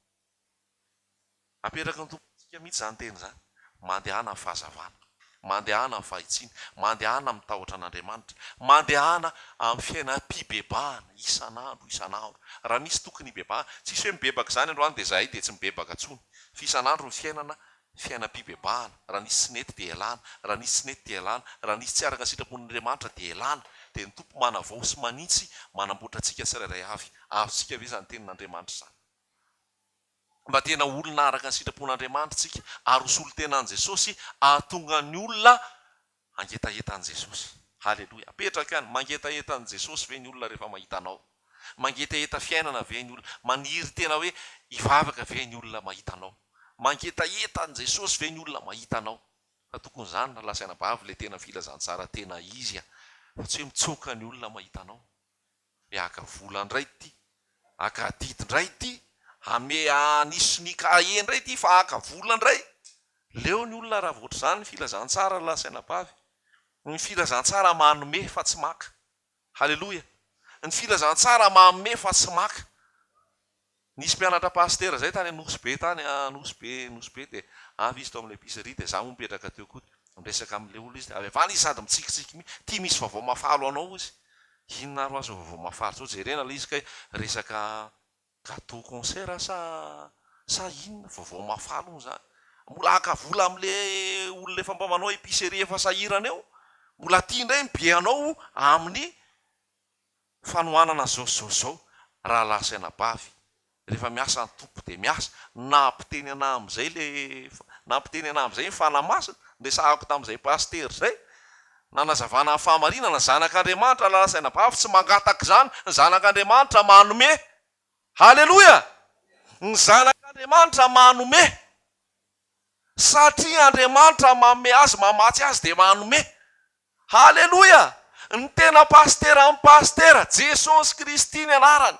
Apetraky ny Tompo amintsika mihitsy izany teny izany. Mandehana amin'ny fahazavana. Mandehana amin'ny fahitsiana. Mandehana amin'ny tahotra an'Andriamanitra. Mandehana amin'ny fiainam-pibebahana isan'andro isan'andro. Raha misy tokony hibebahana, tsisy hoe mibebaka izany androany dia izahay dia tsy mibebaka intsony. Fa isan'andro ny fiainana, fiainam-pibebahana. Raha nisy tsy nety dia ialana. Raha nisy tsy nety dia ialana. Raha nisy tsy araka ny sitrapon'Andriamanitra dia ialana. Dia ny Tompo manavao sy manitsy, manamboatra antsika tsirairay avy. Azontsika ve izany tenin'Andriamanitra izany? Mba tena olona araka ny sitrapon'Andriamanitra isika ary ho solontenan'i Jesosy hahatonga ny olona hangetaheta an'i Jesosy. Haleloia. Apetrako ihany, mangetaheta an'i Jesosy ve ny olona rehefa mahita anao? Mangetaheta fiainana ve ny olona? Maniry tena hoe hivavaka ve ny olona mahita anao? Mangetaheta an'i Jesosy ve ny olona mahita anao? Fa tokony izany rahalahy sy anabavy ilay tena filazantsara tena izy a! Fa tsy hoe mitsoaka ny olona mahita anao. Hoe haka vola ndray ity, haka adidy ndray ity, hanome hanisy ny kahie ndray ity fa haka vola ndray. Leo ny olona raha vao ohatr'izany ny filazantsara ry lahy sy anabavy. Ny filazantsara manome fa tsy maka. Haleloia. Ny filazantsara manome fa tsy maka. Nisy mpianatra pasitera zay tany Nosy Be tany, Nosy Be, Nosy Be, dia avy izy tao amin'ilay épicerie dia za moa mipetraka teo koa dia miresaka amin'ilay olona izy dia avy avy any izy sady mitsikitsiky mihitsy, ity misy vaovao mahafaly ho anao hozy, inona ary hoa zao vaovao mahafaly zao, jerena ilay izy kay resaka gateau concert sa sa inona, vaovao mahafaly hono zany, mbola haka vola amin'ilay olona efa mba manao épicerie efa sahirana eo, mbola aty indray ny billet-nao amin'ny Fanohanana zao sy zao sy zao rahalahy sy anabavy rehefa miasa ny Tompo dia miasa, nampiteny anah amizay le nampiteny anah amizay ny Fanahy Masina, niresahako tamizay pasitera zay, nanazavana ny fahamarinana, zanak'Andriamanitra rahalahy sy anabavy tsy mangataka izany, ny zanak'Andriamanitra manome, haleloia, ny zanak'Andriamanitra manome, satria Andriamanitra manome azy, mamatsy azy dia manome, Haleloia! Ny tena pasiteran'ny pasitera, Jesosy Kristy ny anarany.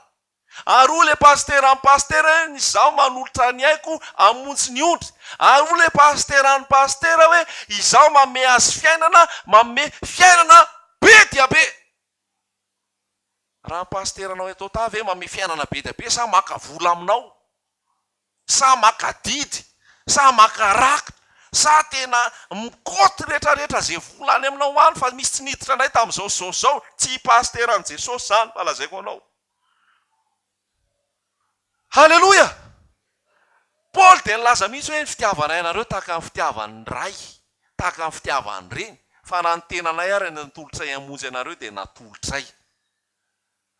Ary hoy ilay pasiteran'ny pasitera hoe, Izaho manolotra ny aiko hamonjy ny ondry. Ary hoy ilay pasiteran'ny pasitera hoe, Izaho manome azy fiainana, manome fiainana be dia be. Raha ny pasiteranao eto Ota ve manome fiainana be dia be sa maka vola aminao? Sa maka adidy? Sa maka rakitra? Sa tena mikaoty retraretra ze vola any aminao any fa misy tsy niditra indray tamin'izao sy zao sy zao? Tsy pasteran'i Jesosy zany fa lazaiko anao. Haleloia! Paoly dia nilaza mihitsy hoe ny fitiavanay anareo tahaka ny fitiavan'ny ray, tahaka ny fitiavan'ny reny, fa na ny tenanay ary natolotray hamonjy anareo dia natolotray.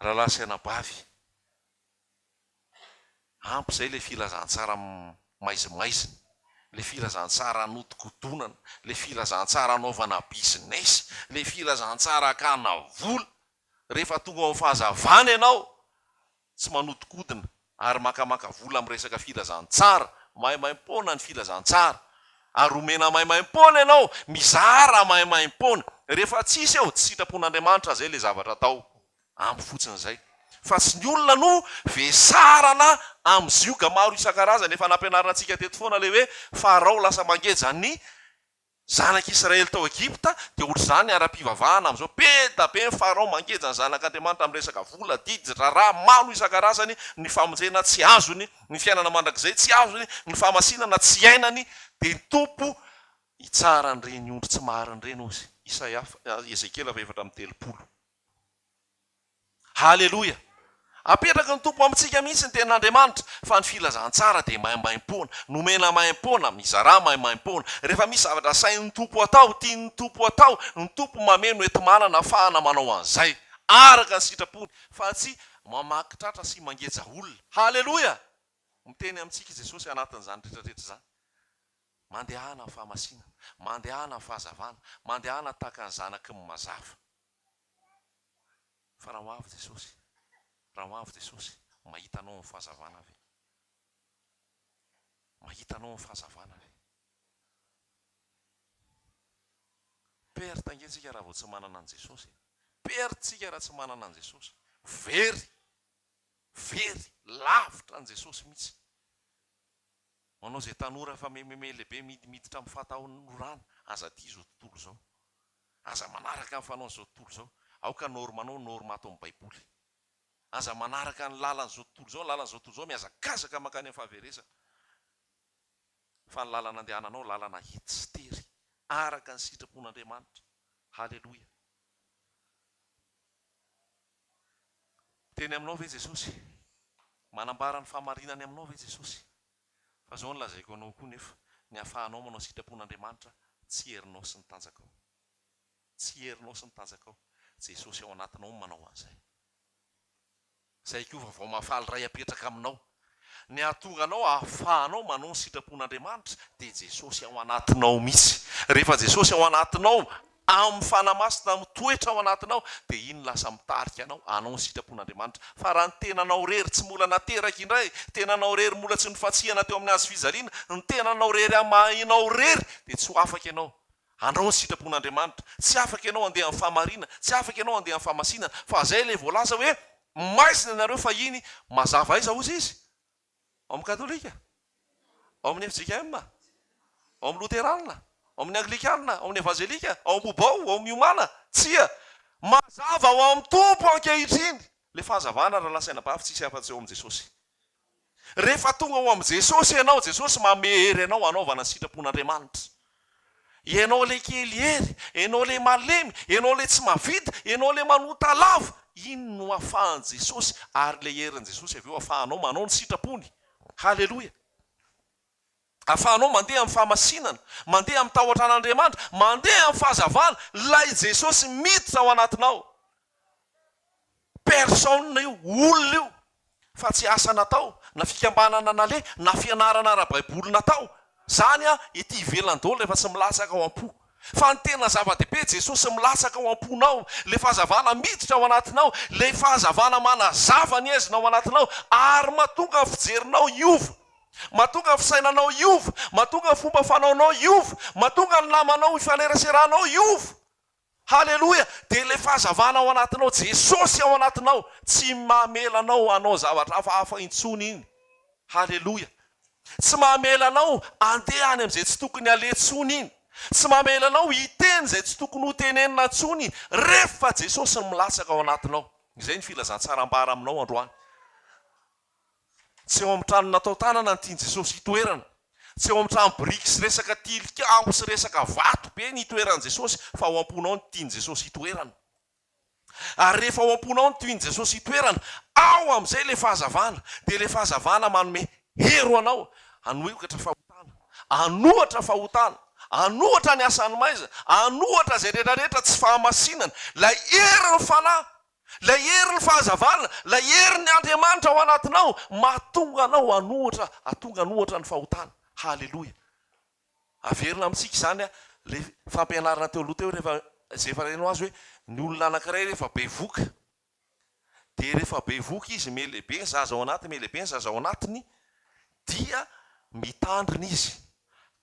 Rahalahy sy anabavy, Ampy izay ilay filazantsara maizimaizina, ilay filazantsara anodikodonana, ilay filazantsara anaovana business, ilay filazantsara hakana vola. Rehefa tonga ao amin'ny fahazavana ianao, tsy manodikodina ary makamaka vola amin'ny resaka filazantsara, maimaimpoana ny filazantsara, ary omena maimaimpoana ianao, mizara maimaimpoana. Rehefa tsisy eo, tsy sitrapon'Andriamanitra izay ilay zavatra atao. Ampy fotsiny izay. Fa tsy ny olona no vesarana amin'ny zioga maro isan-karazany. Efa nampianarina antsika teto foana ilay hoe Farao lasa mangeja ny Zanak'Israely tao Egypta, dia ohatr'izany ny ara-pivavahana amin'izao. Be da be ny Farao mangeja ny zanak'Andriamanitra amin'ny resaka vola, didy, raharaha maro isan-karazany, ny famonjena tsy azony, ny fiainana mandrakizay tsy azony, ny fahamasinana tsy iainany, dia ny Tompo hitsara an'ireny ondry tsy marina ireny hozy. Isaia, Ezekiela faha 34. Haleloia! Apetraky ny Tompo amintsika mihitsy ny Tenin'Andriamanitra, fa ny filazantsara dia maimaimpoana, nomena maimaimpoana, mizarà maimaimpoana. Rehefa misy zavatra asain'ny Tompo atao, tian'ny Tompo atao, ny Tompo mameno enti-manana ahafahana manao an'izay, araka ny sitrapony, fa tsy mamaky tratra sy mangeja olona. Haleloia! Miteny amintsika i Jesosy anatin'izany rehetrarehetra izany. Mandehana amin'ny fahamasinana, mandehana amin'ny fahazavana, mandehana tahaka ny zanaky ny mazava. Fa raha ho avy Jesosy, raha ho avy Jesosy, mahita anao amin'ny fahazavana ve? Mahita anao amin'ny fahazavana ve? Perte ange tsika raha vao tsy manana an'i Jesosy e. Perte tsika raha tsy manana an'i Jesosy. Very, very, lavitra an'i Jesosy mihitsy. Ho anao izay tanora efa mememe lehibe midimiditra amin'ny fahatanorana, aza tia izao tontolo izao. Aza manaraka ny fanaon'izao tontolo izao. Aoka norme-nao norme ato amin'ny Baiboly. Aza manaraka ny lalan'izao tontolo izao, ny lalan'izao tontolo izao mihazakazaka mankany amin'ny fahaverezana. Fa ny lalana andehananao lalana hety sy tery, araka ny sitrapon'Andriamanitra. Haleloia. Miteny aminao ve Jesosy? Manambara ny fahamarinany aminao ve Jesosy? Fa izao no lazaiko anao koa nefa, ny ahafahanao manao sitrapon'Andriamanitra tsy herinao sy ny tanjakao. Tsy herinao sy ny tanjakao. Jesosy ao anatinao no manao an'izay. Izay koa vaovao mahafaly iray apetraka aminao. Ny hahatonga anao hahafahanao manao ny sitrapon'Andriamanitra dia Jesosy ao anatinao mihitsy. Rehefa Jesosy ao anatinao, amin'ny Fanahy Masina mitoetra ao anatinao, dia iny lasa mitarika anao hanao ny sitrapon'Andriamanitra. Fa raha ny tenanao irery tsy mbola nateraka indray, tenanao irery mbola tsy nofantsihana teo amin'ny hazo fijaliana, ny tenanao irery amin'ny maha ianao irery, dia tsy ho afaka ianao hanao ny sitrapon'Andriamanitra. Tsy afaka ianao handeha amin'ny fahamarinana, tsy afaka ianao handeha amin'ny fahamasinana. Fa izay ilay voalaza hoe Maizina ianareo fahiny, mazava aiza hozy izy? Ao amin'ny katolika? Ao amin'ny fjkm? Ao amin'ny loterana? Ao amin'ny anglikana? Ao amin'ny evanjelika? Ao Ambohibao? Ao Miomana? Tsia! Mazava ao amin'ny Tompo ankehitriny! Ilay fahazavana rahalahy sy anabavy tsisy afa-tsy ao amin'i Jesosy. Rehefa tonga ao amin'i Jesosy ianao, Jesosy manome hery anao hanaovana ny sitrapon'Andriamanitra. Ianao ilay kely hery, ianao ilay malemy, ianao ilay tsy mahavita, ianao ilay manota lava, iny no afahan'i Jesosy ary ilay herin'i Jesosy avy eo afahanao manao ny sitrapony. Haleloia! Afahanao mandeha amin'ny fahamasinana, mandeha amin'ny tahotra an'Andriamanitra, mandeha amin'ny fahazavana, ilay Jesosy miditra ao anatinao. Personne io, olona io, fa tsy asa natao, na fikambanana naleha, na fianarana ara-baiboly natao. Zany an, ety ivelany daholo rehefa tsy milatsaka ao am-po. Fa ny tena zava-dehibe, Jesosy milatsaka ao am-ponao, ilay fahazavana miditra ao anatinao, ilay fahazavana manazava ny haizina ao anatinao, ary mahatonga ny fijerinao hiova, mahatonga ny fisainanao hiova, mahatonga ny fomba fanaonao hiova, mahatonga ny namanao hifaneraseranao hiova. Haleloia! Dia ilay fahazavana ao anatinao, Jesosy ao anatinao, tsy mamela anao hanao zavatra hafahafa intsony iny. Haleloia! Tsy mamela anao handeha any amin'izay tsy tokony haleha intsony iny. Tsy mamela anao hiteny izay tsy tokony hotenenina intsony iny, rehefa Jesosy no milatsaka ao anatinao. Izay ny filazantsara ambara aminao androany. Tsy eo amin'ny trano natao tanana no tian'i Jesosy hitoerana. Tsy eo amin'ny trano biriky sy resaka tilikambo sy resaka vato be ny hitoeran'i Jesosy fa ao am-ponao no tian'i Jesosy hitoerana. Ary rehefa ao am-ponao no tian'i Jesosy hitoerana, ao amin'izay ilay fahazavana, dia ilay fahazavana manome hery ho anao hanohitra fahotana, hanohatra fahotana, hanohatra ny asan'ny maizina, hanohatra izay rehetra rehetra tsy fahamasinana, ilay herin'ny Fanahy Ilay herin'ny fahazavana, ilay herin'ny Andriamanitra ao anatinao, mahatonga anao hanohitra, hahatonga hanohitra ny fahotana. Haleloia. Averina amintsika izany ilay fampianarana teo aloha teo rehefa izay efa renao azy hoe ny olona anankiray rehefa bevoka. Dia rehefa bevohoka izy, mihalehibe ny zaza ao anatiny, mihalehibe ny zaza ao anatiny, dia mitandrina izy.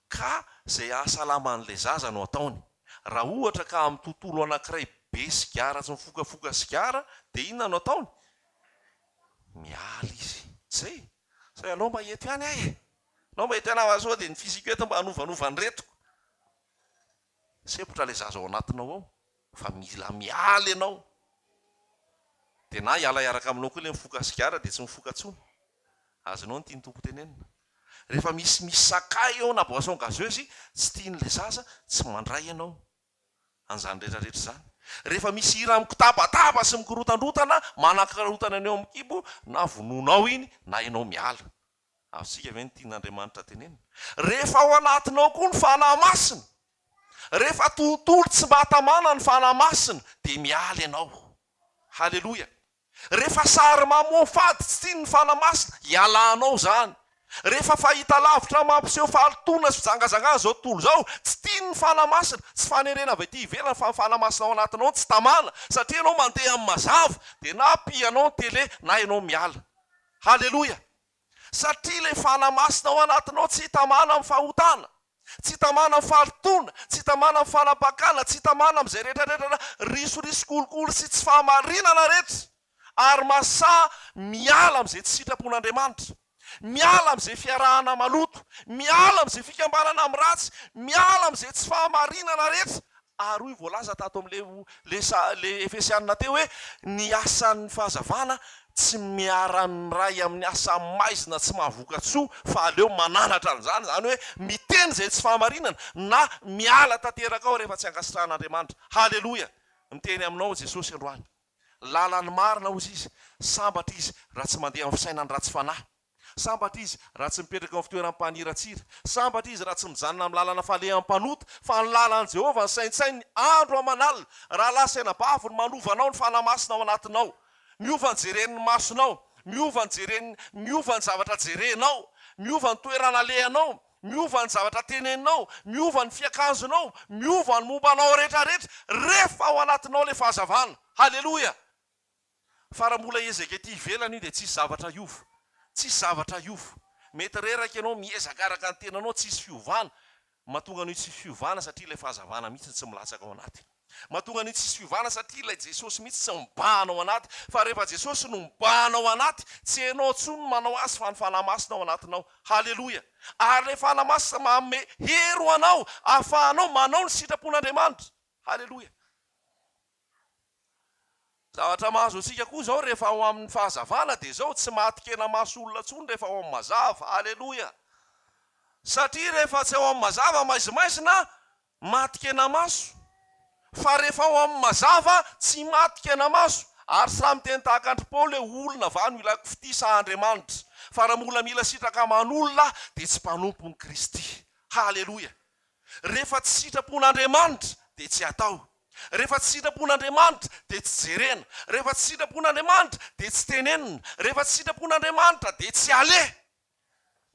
Ka izay hahasalama an'ilay zaza no ataony. Raha ohatra ka amin'ny tontolo anankiray be sigara tsy mifokafoka sigara, dia inona no ataony? Miala izy. Tsy izay? Sao alao mba eto ihany aho e! Alao mba eto ihany aho fa sao dia ny fisiako eto mba hanovanova an'ireto. Sempotra ilay zaza ao anatinao ao fa mila miala ianao. Dia na hiala hiaraka aminao koa ilay mifoka sigara dia tsy mifoka intsony. Azonao ny tian'ny Tompo tenenina. Rehefa misy misy sakay eo na boisson gazeuse tsy tian'ilay zaza, tsy mandray ianao an'izany rehetra rehetra izany. Rehefa misy hira mikitabataba sy mikorotandrotana, manakarotana ny eo amin'ny kibo, na vonoinao iny na ianao miala. Azontsika ve ny tian'Andriamanitra tenenina? Rehefa ao anatinao koa ny Fanahy Masina, rehefa tontolo tsy mba tamana ny Fanahy Masina, dia miala ianao. Haleloia! Rehefa sary mamoafady tsy tian'ny Fanahy Masina, ialanao izany. Rehefa fahitalavitra mampiseho fahalotoana sy fijangajangana izao tontolo izao, tsy tian'ny Fanahy Masina, tsy fanerena avy aty ivelany fa ny Fanahy Masina ao anatinao no tsy tamana, satria ianao mandeha amin'ny mazava, dia na ampianao ny tele na ianao miala. Haleloia! Satria ilay Fanahy Masina ao anatinao tsy hitamana amin'ny fahotana, tsy hitamana amin'ny fahalotoana, tsy hitamana amin'ny fanapakana, tsy hitamana amin'izay rehetra rehetra risoriso kolikoly sy tsy fahamarinana rehetra, ary masaha miala amin'izay tsy sitrapon'Andriamanitra, miala amin'izay fiarahana maloto, miala amin'izay fikambanana amin'ny ratsy, miala amin'izay tsy fahamarinana rehetra, Ary hoy voalaza tato amin'ilay ilay Efesianina teo hoe ny asan'ny fahazavana tsy miara-miray amin'ny asa maizina tsy mahavoka-tsoa fa aleo mananatra an'izany, izany hoe miteny izay tsy fahamarinana na miala tanteraka ao rehefa tsy ankasitrahan'Andriamanitra. Haleloia! Miteny aminao Jesosy androany. Lalan'ny marina hozy Izy, sambatra izy raha tsy mandeha amin'ny fisainan'ny ratsy fanahy. Sambatra izy raha tsy mipetraka eo amin'ny fitoeran'ny mpaniratsira. Sambatra izy raha tsy mijanona amin'ny lalana falehan'ny mpanota, fa ny lalan'i Jehovah no saintsaininy andro aman'alina. Rahalahy sy anabavy, ny manova anao ny Fanahy Masina ao anatinao. Miova ny jeren'ny masonao, miova ny jeren'ny, miova ny zavatra jerenao, miova ny toerana alehanao, miova ny zavatra teneninao, miova ny fiakanjonao, miova ny momba anao rehetrarehetra, rehefa ao anatinao ilay fahazavana. Haleloia! Fa raha mbola hiezaka ety ivelany io dia tsisy zavatra hiova. Tsisy zavatra hiova. Mety reraka ianao miezaka araka ny tenanao tsisy fiovana. Mahatonga an'io tsisy fiovana satria ilay fahazavana mihitsy tsy milatsaka ao anaty. Mahatonga an'io tsisy fiovana satria ilay Jesosy mihitsy tsy mibahana ao anaty. Fa rehefa Jesosy no mibahana ao anaty, tsy ianao intsony no manao azy fa ny Fanahy Masina ao anatinao. Haleloia! Ary ilay Fanahy Masina manome hery ho anao ahafahanao manao ny sitrapon'Andriamanitra. Haleloia! Zavatra mahazo antsika koa izao rehefa ao amin'ny fahazavana dia izao, tsy maty kena maso olona intsony rehefa ao amin'ny mazava. Aleloia! Satria rehefa tsy ao amin'ny mazava maizimaizina, maty kena maso. Fa rehefa ao amin'ny mazava, tsy maty kena maso. Ary sahy miteny tahaka an-dry Paoly hoe olona va no ilako fitia sa Andriamanitra? Fa raha mbola mila sitraka aman'olona aho dia tsy mpanompon'i Kristy. Haleloia! Rehefa tsy sitrapon'Andriamanitra dia tsy atao. Rehefa tsy sitrapon'Andriamanitra dia tsy jerena. Rehefa tsy sitrapon'Andriamanitra dia tsy tenenina. Rehefa tsy sitrapon'Andriamanitra dia tsy aleha.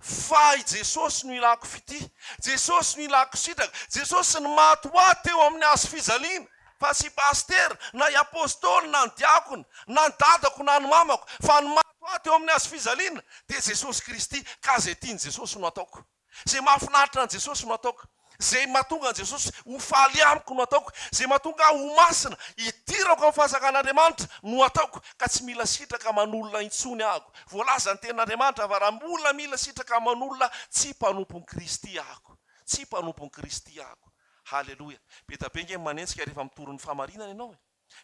Fa i Jesosy no ilako fitia. Jesosy no ilako sitraka. Jesosy no maty ho ahy teo amin'ny hazo fijaliana. Fa tsy i pasitera, na i apostoly, na ny diakona, na ny dadako, na ny mamako. Fa ny maty ho ahy teo amin'ny hazo fijaliana dia Jesosy Kristy. Ka izay tian'i Jesosy no ataoko. Izay mahafinaritra an'i Jesosy no ataoko. Izay mahatonga an'i Jesosy ho faly amiko no ataoko. Izay mahatonga ahy ho masina, hidirako amin'ny fanjakan'Andriamanitra no ataoko. Ka tsy mila sitraka aman'olona intsony aho. Voalazan'ny Tenin'Andriamanitra fa raha mbola mila sitraka aman'olona, tsy mpanompon'i Kristy aho. Tsy mpanompon'i Kristy aho. Haleloia. Be da be nge ny manenjika rehefa mitory ny fahamarinana ianao e.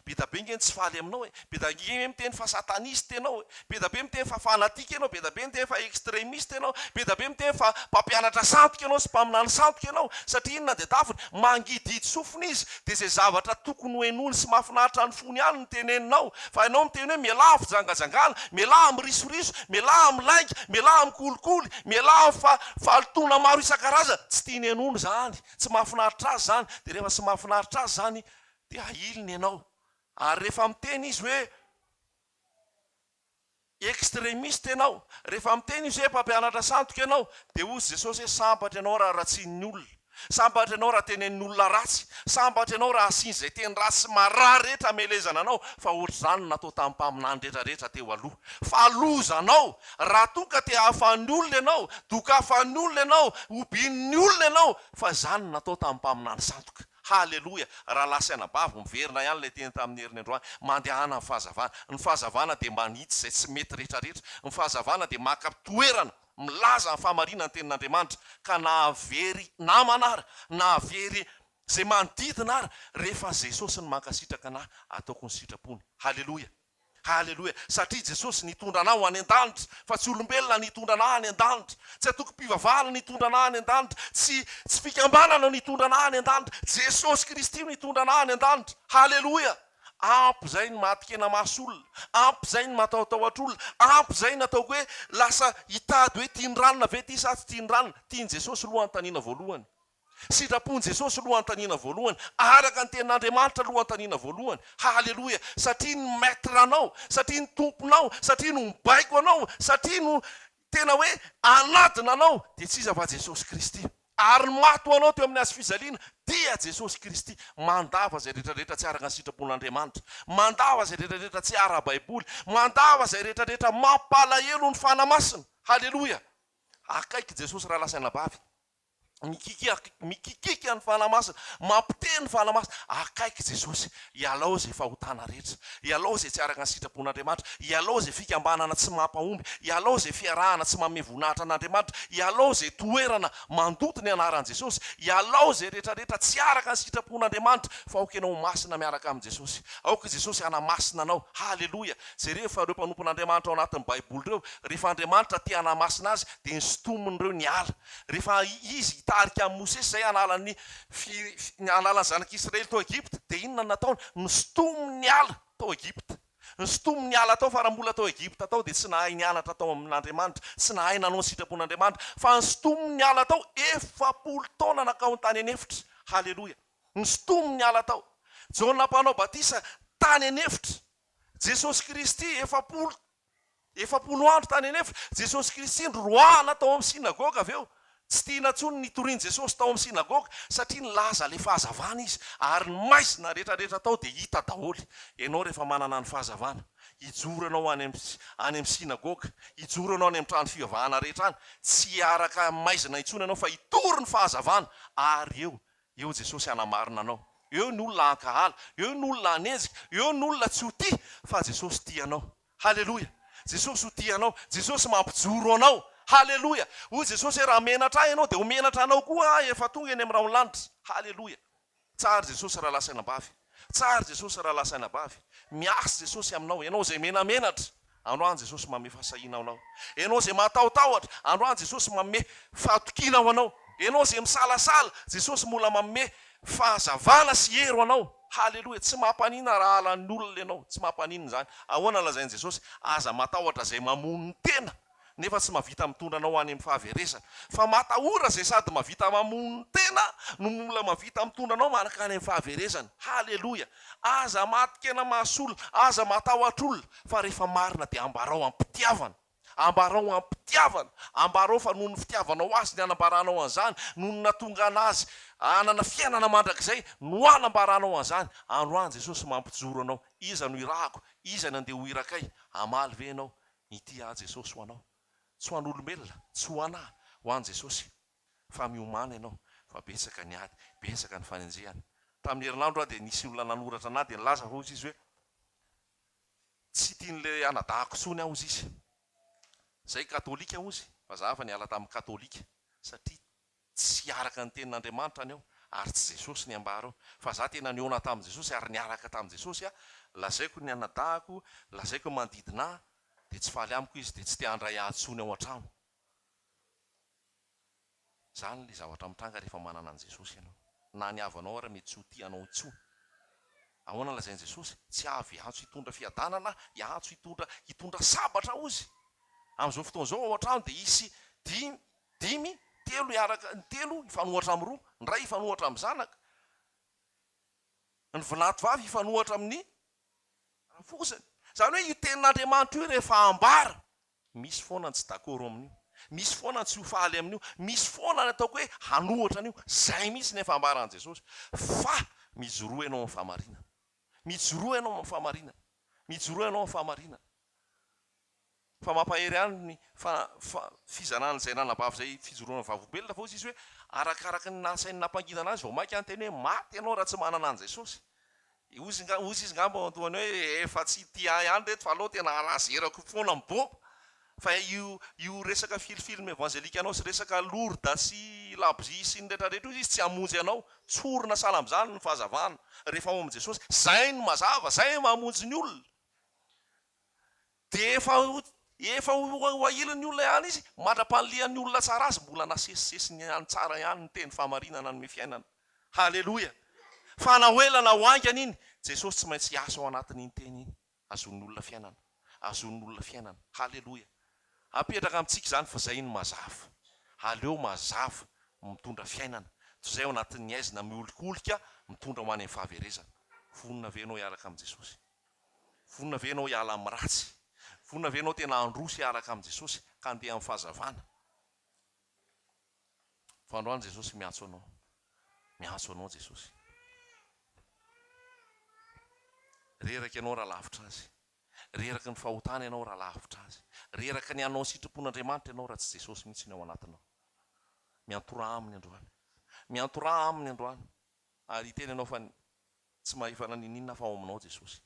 Be da be nge ny tsy faly aminao e! Be da nge miteny fa sataniste ianao e! Be da be miteny fa fanatique ianao, be da be miteny fa extremiste ianao, be da be miteny fa mpampianatra sandoka ianao sy mpaminany sandoka ianao, satria inona dia tafiny? Mangidihidy sofina izy, dia izay zavatra tokony ho henoiny sy mahafinaritra ny fony ihany no teneninao, fa ianao miteny hoe mialà amin'ny fijangajangana, mialà amin'ny risoriso, mialà amin'ny lainga, mialà amin'ny kolikoly, mialà amin'ny fa fahalotoana maro isan-karazany, tsy tiany henoina izany, tsy mahafinaritra azy izany, dia rehefa tsy mahafinaritra azy izany Dia ahiliny ianao. Ary rehefa miteny izy hoe extremiste ianao, rehefa miteny izy hoe mpampianatra sandoka ianao, dia hozy Jesosy hoe sambatra ianao raha ratsian'ny olona. Sambatra ianao raha tenenin'olona ratsy. Sambatra ianao raha asiana izay teny ratsy sy marary rehetra hamelezana anao, fa ohatr'izany no natao tamin'ny mpaminany rehetra rehetra teo aloha. Fa lozanao raha toa ka te hahafahan'ny olona ianao, dokafan'ny olona ianao, hobian'ny olona ianao, fa izany no natao tamin'ny mpaminany sandoka. Haleloia! Rahalahy sy anabavy, miverina ihany ilay teny tamin'ny heriny androany, mandehana amin'ny fahazavana. Ny fahazavana dia manitsy izay tsy mety rehetra rehetra. Ny fahazavana dia maka toerana, milaza ny fahamarinan'ny tenin'Andriamanitra, ka nahavery namana ary, nahavery izay manodidina ary, rehefa Jesosy no mankasitraka anah, ataoko ny sitrapony. Haleloia! Haleloia! Satria Jesosy nitondra anah ho any an-danitra, fa tsy olombelona nitondra anah any an-danitra, tsy antokom-pivavahana nitondra anah any an-danitra, tsy tsy fikambanana no nitondra anah any an-danitra, Jesosy Kristy no nitondra anah any an-danitra. Haleloia! Ampy izay ny maty-kena-maso olona, ampy izay ny matahotahotra olona, ampy izay ny ataoko hoe lasa hitady hoe tian'i ranona ve ity sa tsy tian'i ranona. Tian'i Jesosy aloha anontaniana voalohany. Sitrapon'i Jesosy aloha anontaniana voalohany. Araka ny tenin'Andriamanitra aloha anontaniana voalohany. Haleloia! Satria ny Maître anao, satria ny Tomponao, satria no mibaiko anao, satria no tena hoe anadina anao dia tsy iza fa Jesosy Kristy. Ary ny maty ho anao teo amin'ny hazofijaliana dia Jesosy Kristy. Mandava izay rehetra rehetra tsy araka ny sitrapon'Andriamanitra. Mandava izay rehetra rehetra tsy ara-baiboly. Mandava izay rehetra rehetra mampalahelo ny Fanahy Masina. Haleloia! Akaiky Jesosy rahalahy sy anabavy. Mikikika ny Fanahy Masina, mampiteny ny Fanahy Masina, akaiky Jesosy, ialao izay fahotana rehetra, ialao izay tsy araka ny sitrapon'Andriamanitra, ialao izay fikambanana tsy mampahomby, ialao izay fiarahana tsy manome voninahitra an'Andriamanitra, ialao izay toerana mandoto ny anaran'i Jesosy, ialao izay rehetra rehetra tsy araka ny sitrapon'Andriamanitra, fa aoka ianao ho masina miaraka amin'i Jesosy. Aoka i Jesosy hanamasina anao. Haleloia! Jereo fa ireo mpanompon'Andriamanitra ao anatin'ny Baiboly ireo, rehefa Andriamanitra te hanamasina azy, dia nosintominy ireo niala. Rehefa Izy hitarika an'i Mosesy izay hanala ny hanala ny zanak'Israely tao Egypta, dia inona no nataony? Nosintominy niala tao Egypta. Nosintominy niala tao, fa raha mbola tao Egypta tao dia tsy nahay nianatra tao amin'Andriamanitra, tsy nahay nanao ny sitrapon'Andriamanitra, fa nosintominy niala tao, 40 taona nankao tany an'efitra. Haleloia! Nosintominy niala tao. Jaona mpanao batisa tany an'efitra. Jesosy Kristy 40 40 andro tany an'efitra, Jesosy Kristy noroahana tao amin'ny synagoga avy eo. Tsy tiana intsony ny nitorian'i Jesosy tao amin'ny synagoga satria nilaza ilay fahazavana izy ary ny maizina rehetrarehetra tao dia hita daholo. Ianao rehefa manana ny fahazavana, hijoro ianao any amin'ny any amin'ny synagoga, hijoro ianao any amin'ny trano fivavahana rehetra any, tsy hiaraka maizina intsony ianao fa hitory ny fahazavana ary eo Eo Jesosy hanamarina anao. Eo ny olona hankahala, eo ny olona hanenjika, eo ny olona tsy ho tia, fa Jesosy tia anao. Haleloia! Jesosy ho tia anao. Jesosy mampijoro anao. Haleloia! Hoy Jesosy hoe raha menatra ahy ianao dia ho menatra anao koa aho efa tonga eny amin'ny rahon'ny lanitra. Haleloia! Tsara Jesosy rahalahy sy anabavy. Tsara Jesosy rahalahy sy anabavy. Miasa Jesosy aminao. Ianao izay menamenatra, androany Jesosy manome fahasahiana ho anao. Ianao izay matahotahotra, androany Jesosy manome fahatokiana ho anao. Ianao izay misalasala, Jesosy mbola manome fahazavana sy hery ho anao. Haleloia! Tsy mampaninona raha halan'ny olona ianao, tsy mampaninona izany. Ahoana no lazain'i Jesosy? Aza matahotra izay mamono ny tena, nefa tsy mahavita mitondra anao any amin'ny fahaverezana. Fa matahora izay sady mahavita mamono ny tena no mbola mahavita mitondra anao mankany amin'ny fahaverezana. Haleloia! Aza matin-kena maso olona, aza matahotra olona, fa rehefa marina dia ambarao am-pitiavana. Ambarao am-pitiavana, ambarao fa noho ny fitiavanao azy ny anambaranao an'izany, noho ny nahatongana azy hanana fiainana mandrakizay no anambaranao an'izany. Androany Jesosy mampijoro anao, Iza no irahako? Iza ny andeha ho irakay? Hamaly ve ianao? Ity aho Jesosy ho anao. Tsy ho an'olombelona, tsy ho anà, ho an'i Jesosy. Fa miomàna ianao, fa betsaka ny ady, betsaka ny fanenjehana. Tamin'ny herinandro aho dia nisy olona nanoratra anà dia nilaza fa hoy izy hoe, Tsy tian'ilay anadahiko intsony aho hozy izy. Izay katolika hozy, fa za efa niala tamin'ny katolika satria tsy araka ny tenin'Andriamanitra ny ao ary tsy Jesosy ny ambara ao. Fa za tena nihaona tamin'i Jesosy ary niaraka tamin'i Jesosy aho, lazaiko ny anadahiko, lazaiko ny manodidina ahy, dia tsy faly amiko izy dia tsy te handray ahy intsony ao an-trano. Zany le zavatra mitranga rehefa manana an'i Jesosy ianao. Na ny havanao ara mety tsy ho tia anao intsony. Ahoana lazain'i Jesosy? Tsy avy hiantso hitondra fiadanana aho, hiantso hitondra hitondra sabatra hozy. Amin'izao fotoana izao ao an-trano dia hisy dimy, dimy, telo hiaraka, ny telo hifanohatra amin'ny roa, ny ray hifanohatra amin'ny zanaka, ny vinanto vavy hifanohatra amin'ny rafozany. Izany hoe io tenin'Andriamanitra io rehefa ambara, Misy foana ny tsy d'accord amin'io. Misy foana ny tsy ho faly amin'io, misy foana ny ataoko hoe hanohitra an'io, zay mihitsy ny efa ambaran'i Jesosy fa mijoroa ianao amin'ny fahamarinana. Mijoroa ianao amin'ny fahamarinana. Mijoroa ianao amin'ny fahamarinana. Fa mampahery ahy ny fa fa fizanan'izay nanabavy izay fijoroana vavolombelona fa hoy izy hoe arakaraky ny nahasainy nampanginana azy vao mainka niteny hoe maty ianao raha tsy manana an'i Jesosy. Hoy nga hoy izy ngamba ao an-dohany hoe efa tsy tia ahy ihany reto fa aleo tena alazerako foana ny bomba. Fa io io resaka filfilm evangelique anao sy resaka lourdes sy labozia sy ny retraretra io izy tsy hamonjy anao. Tsorina sahala amin'izany ny fahazavana rehefa ao amin'i Jesosy. Zay no mazava, zay mamonjy ny olona. Dia efa efa ho ahilin'ny olona ihany izy, mandra-panilihan'ny olona tsara azy, mbola nasesisesiny ihany tsara ihany ny teny fahamarinana hanome fiainana. Haleloia! Fa na ho ela na ho haingana iny, Jesosy tsy maintsy hiasa ao anatin'iny teny iny, hahazoan'ny olona fiainana. Hahazoan'ny olona fiainana. Haleloia! Apetraka amintsika izany fa izay no mazava. Aleo mazava mitondra fiainana, toy izay ao anatin'ny haizina miolikolika mitondra ho any amin'ny fahaverezana. Vonona ve ianao hiaraka amin'i Jesosy? Vonona ve ianao hiala amin'ny ratsy? Vonona ve ianao tena handroso hiaraka amin'i Jesosy ka handeha amin'ny fahazavana? Fa androany Jesosy miantso anao. Miantso anao Jesosy. Reraka ianao raha lavitra Azy. Reraky ny fahotana ianao raha lavitra Azy. Reraka ny hanao ny sitrapon'Andriamanitra ianao raha tsy Jesosy mihitsy ny ao anatinao. Miantoraha Aminy androany. Miantoraha Aminy androany. Ary hiteny ianao fa Tsy mahefa na n'inon'inona fa ao aminao Jesosy.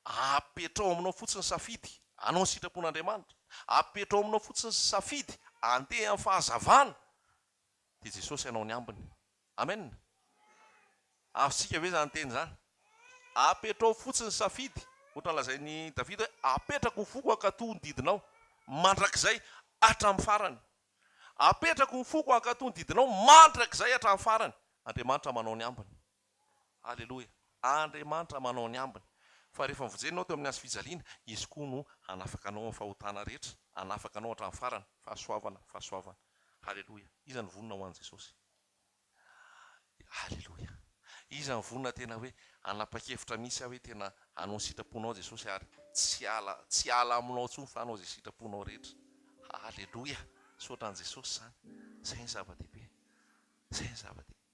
Apetrao aminao fotsiny safidy hanao ny sitrapon'Andriamanitra. Apetrao aminao fotsiny safidy handeha amin'ny fahazavana dia Jesosy hanao ny ambiny. Amen! Azontsika ve izany teny izany? Apetrao fotsiny safidy, ohatra lazain'i Davida hoe apetrako ny foko hankatò ny didinao mandrakizay hatramin'ny farany. Apetrako ny foko hankatò ny didinao mandrakizay hatramin'ny farany. Andriamanitra manao ny ambiny. Aleloia! Andriamanitra manao ny ambiny. Fa rehefa novonjena ianao teo amin'ny hazo fijaliana, Izy koa no hanafaka anao amin'ny fahotana rehetra, hanafaka anao hatramin'ny farany. Fahasoavana, fahasoavana. Aleloia! Iza no vonona ho an'i Jesosy? Aleloia! Iza no vonona tena hoe hanapa-kevitra mihitsy aho hoe tena hanao ny sitraponao Jesosy ary tsy hiala, tsy hiala aminao intsony fa hanao izay sitraponao rehetra. Aleloia! Misaotra an'i Jesosy izany. Izay ny zava-dehibe. Izay ny zava-dehibe.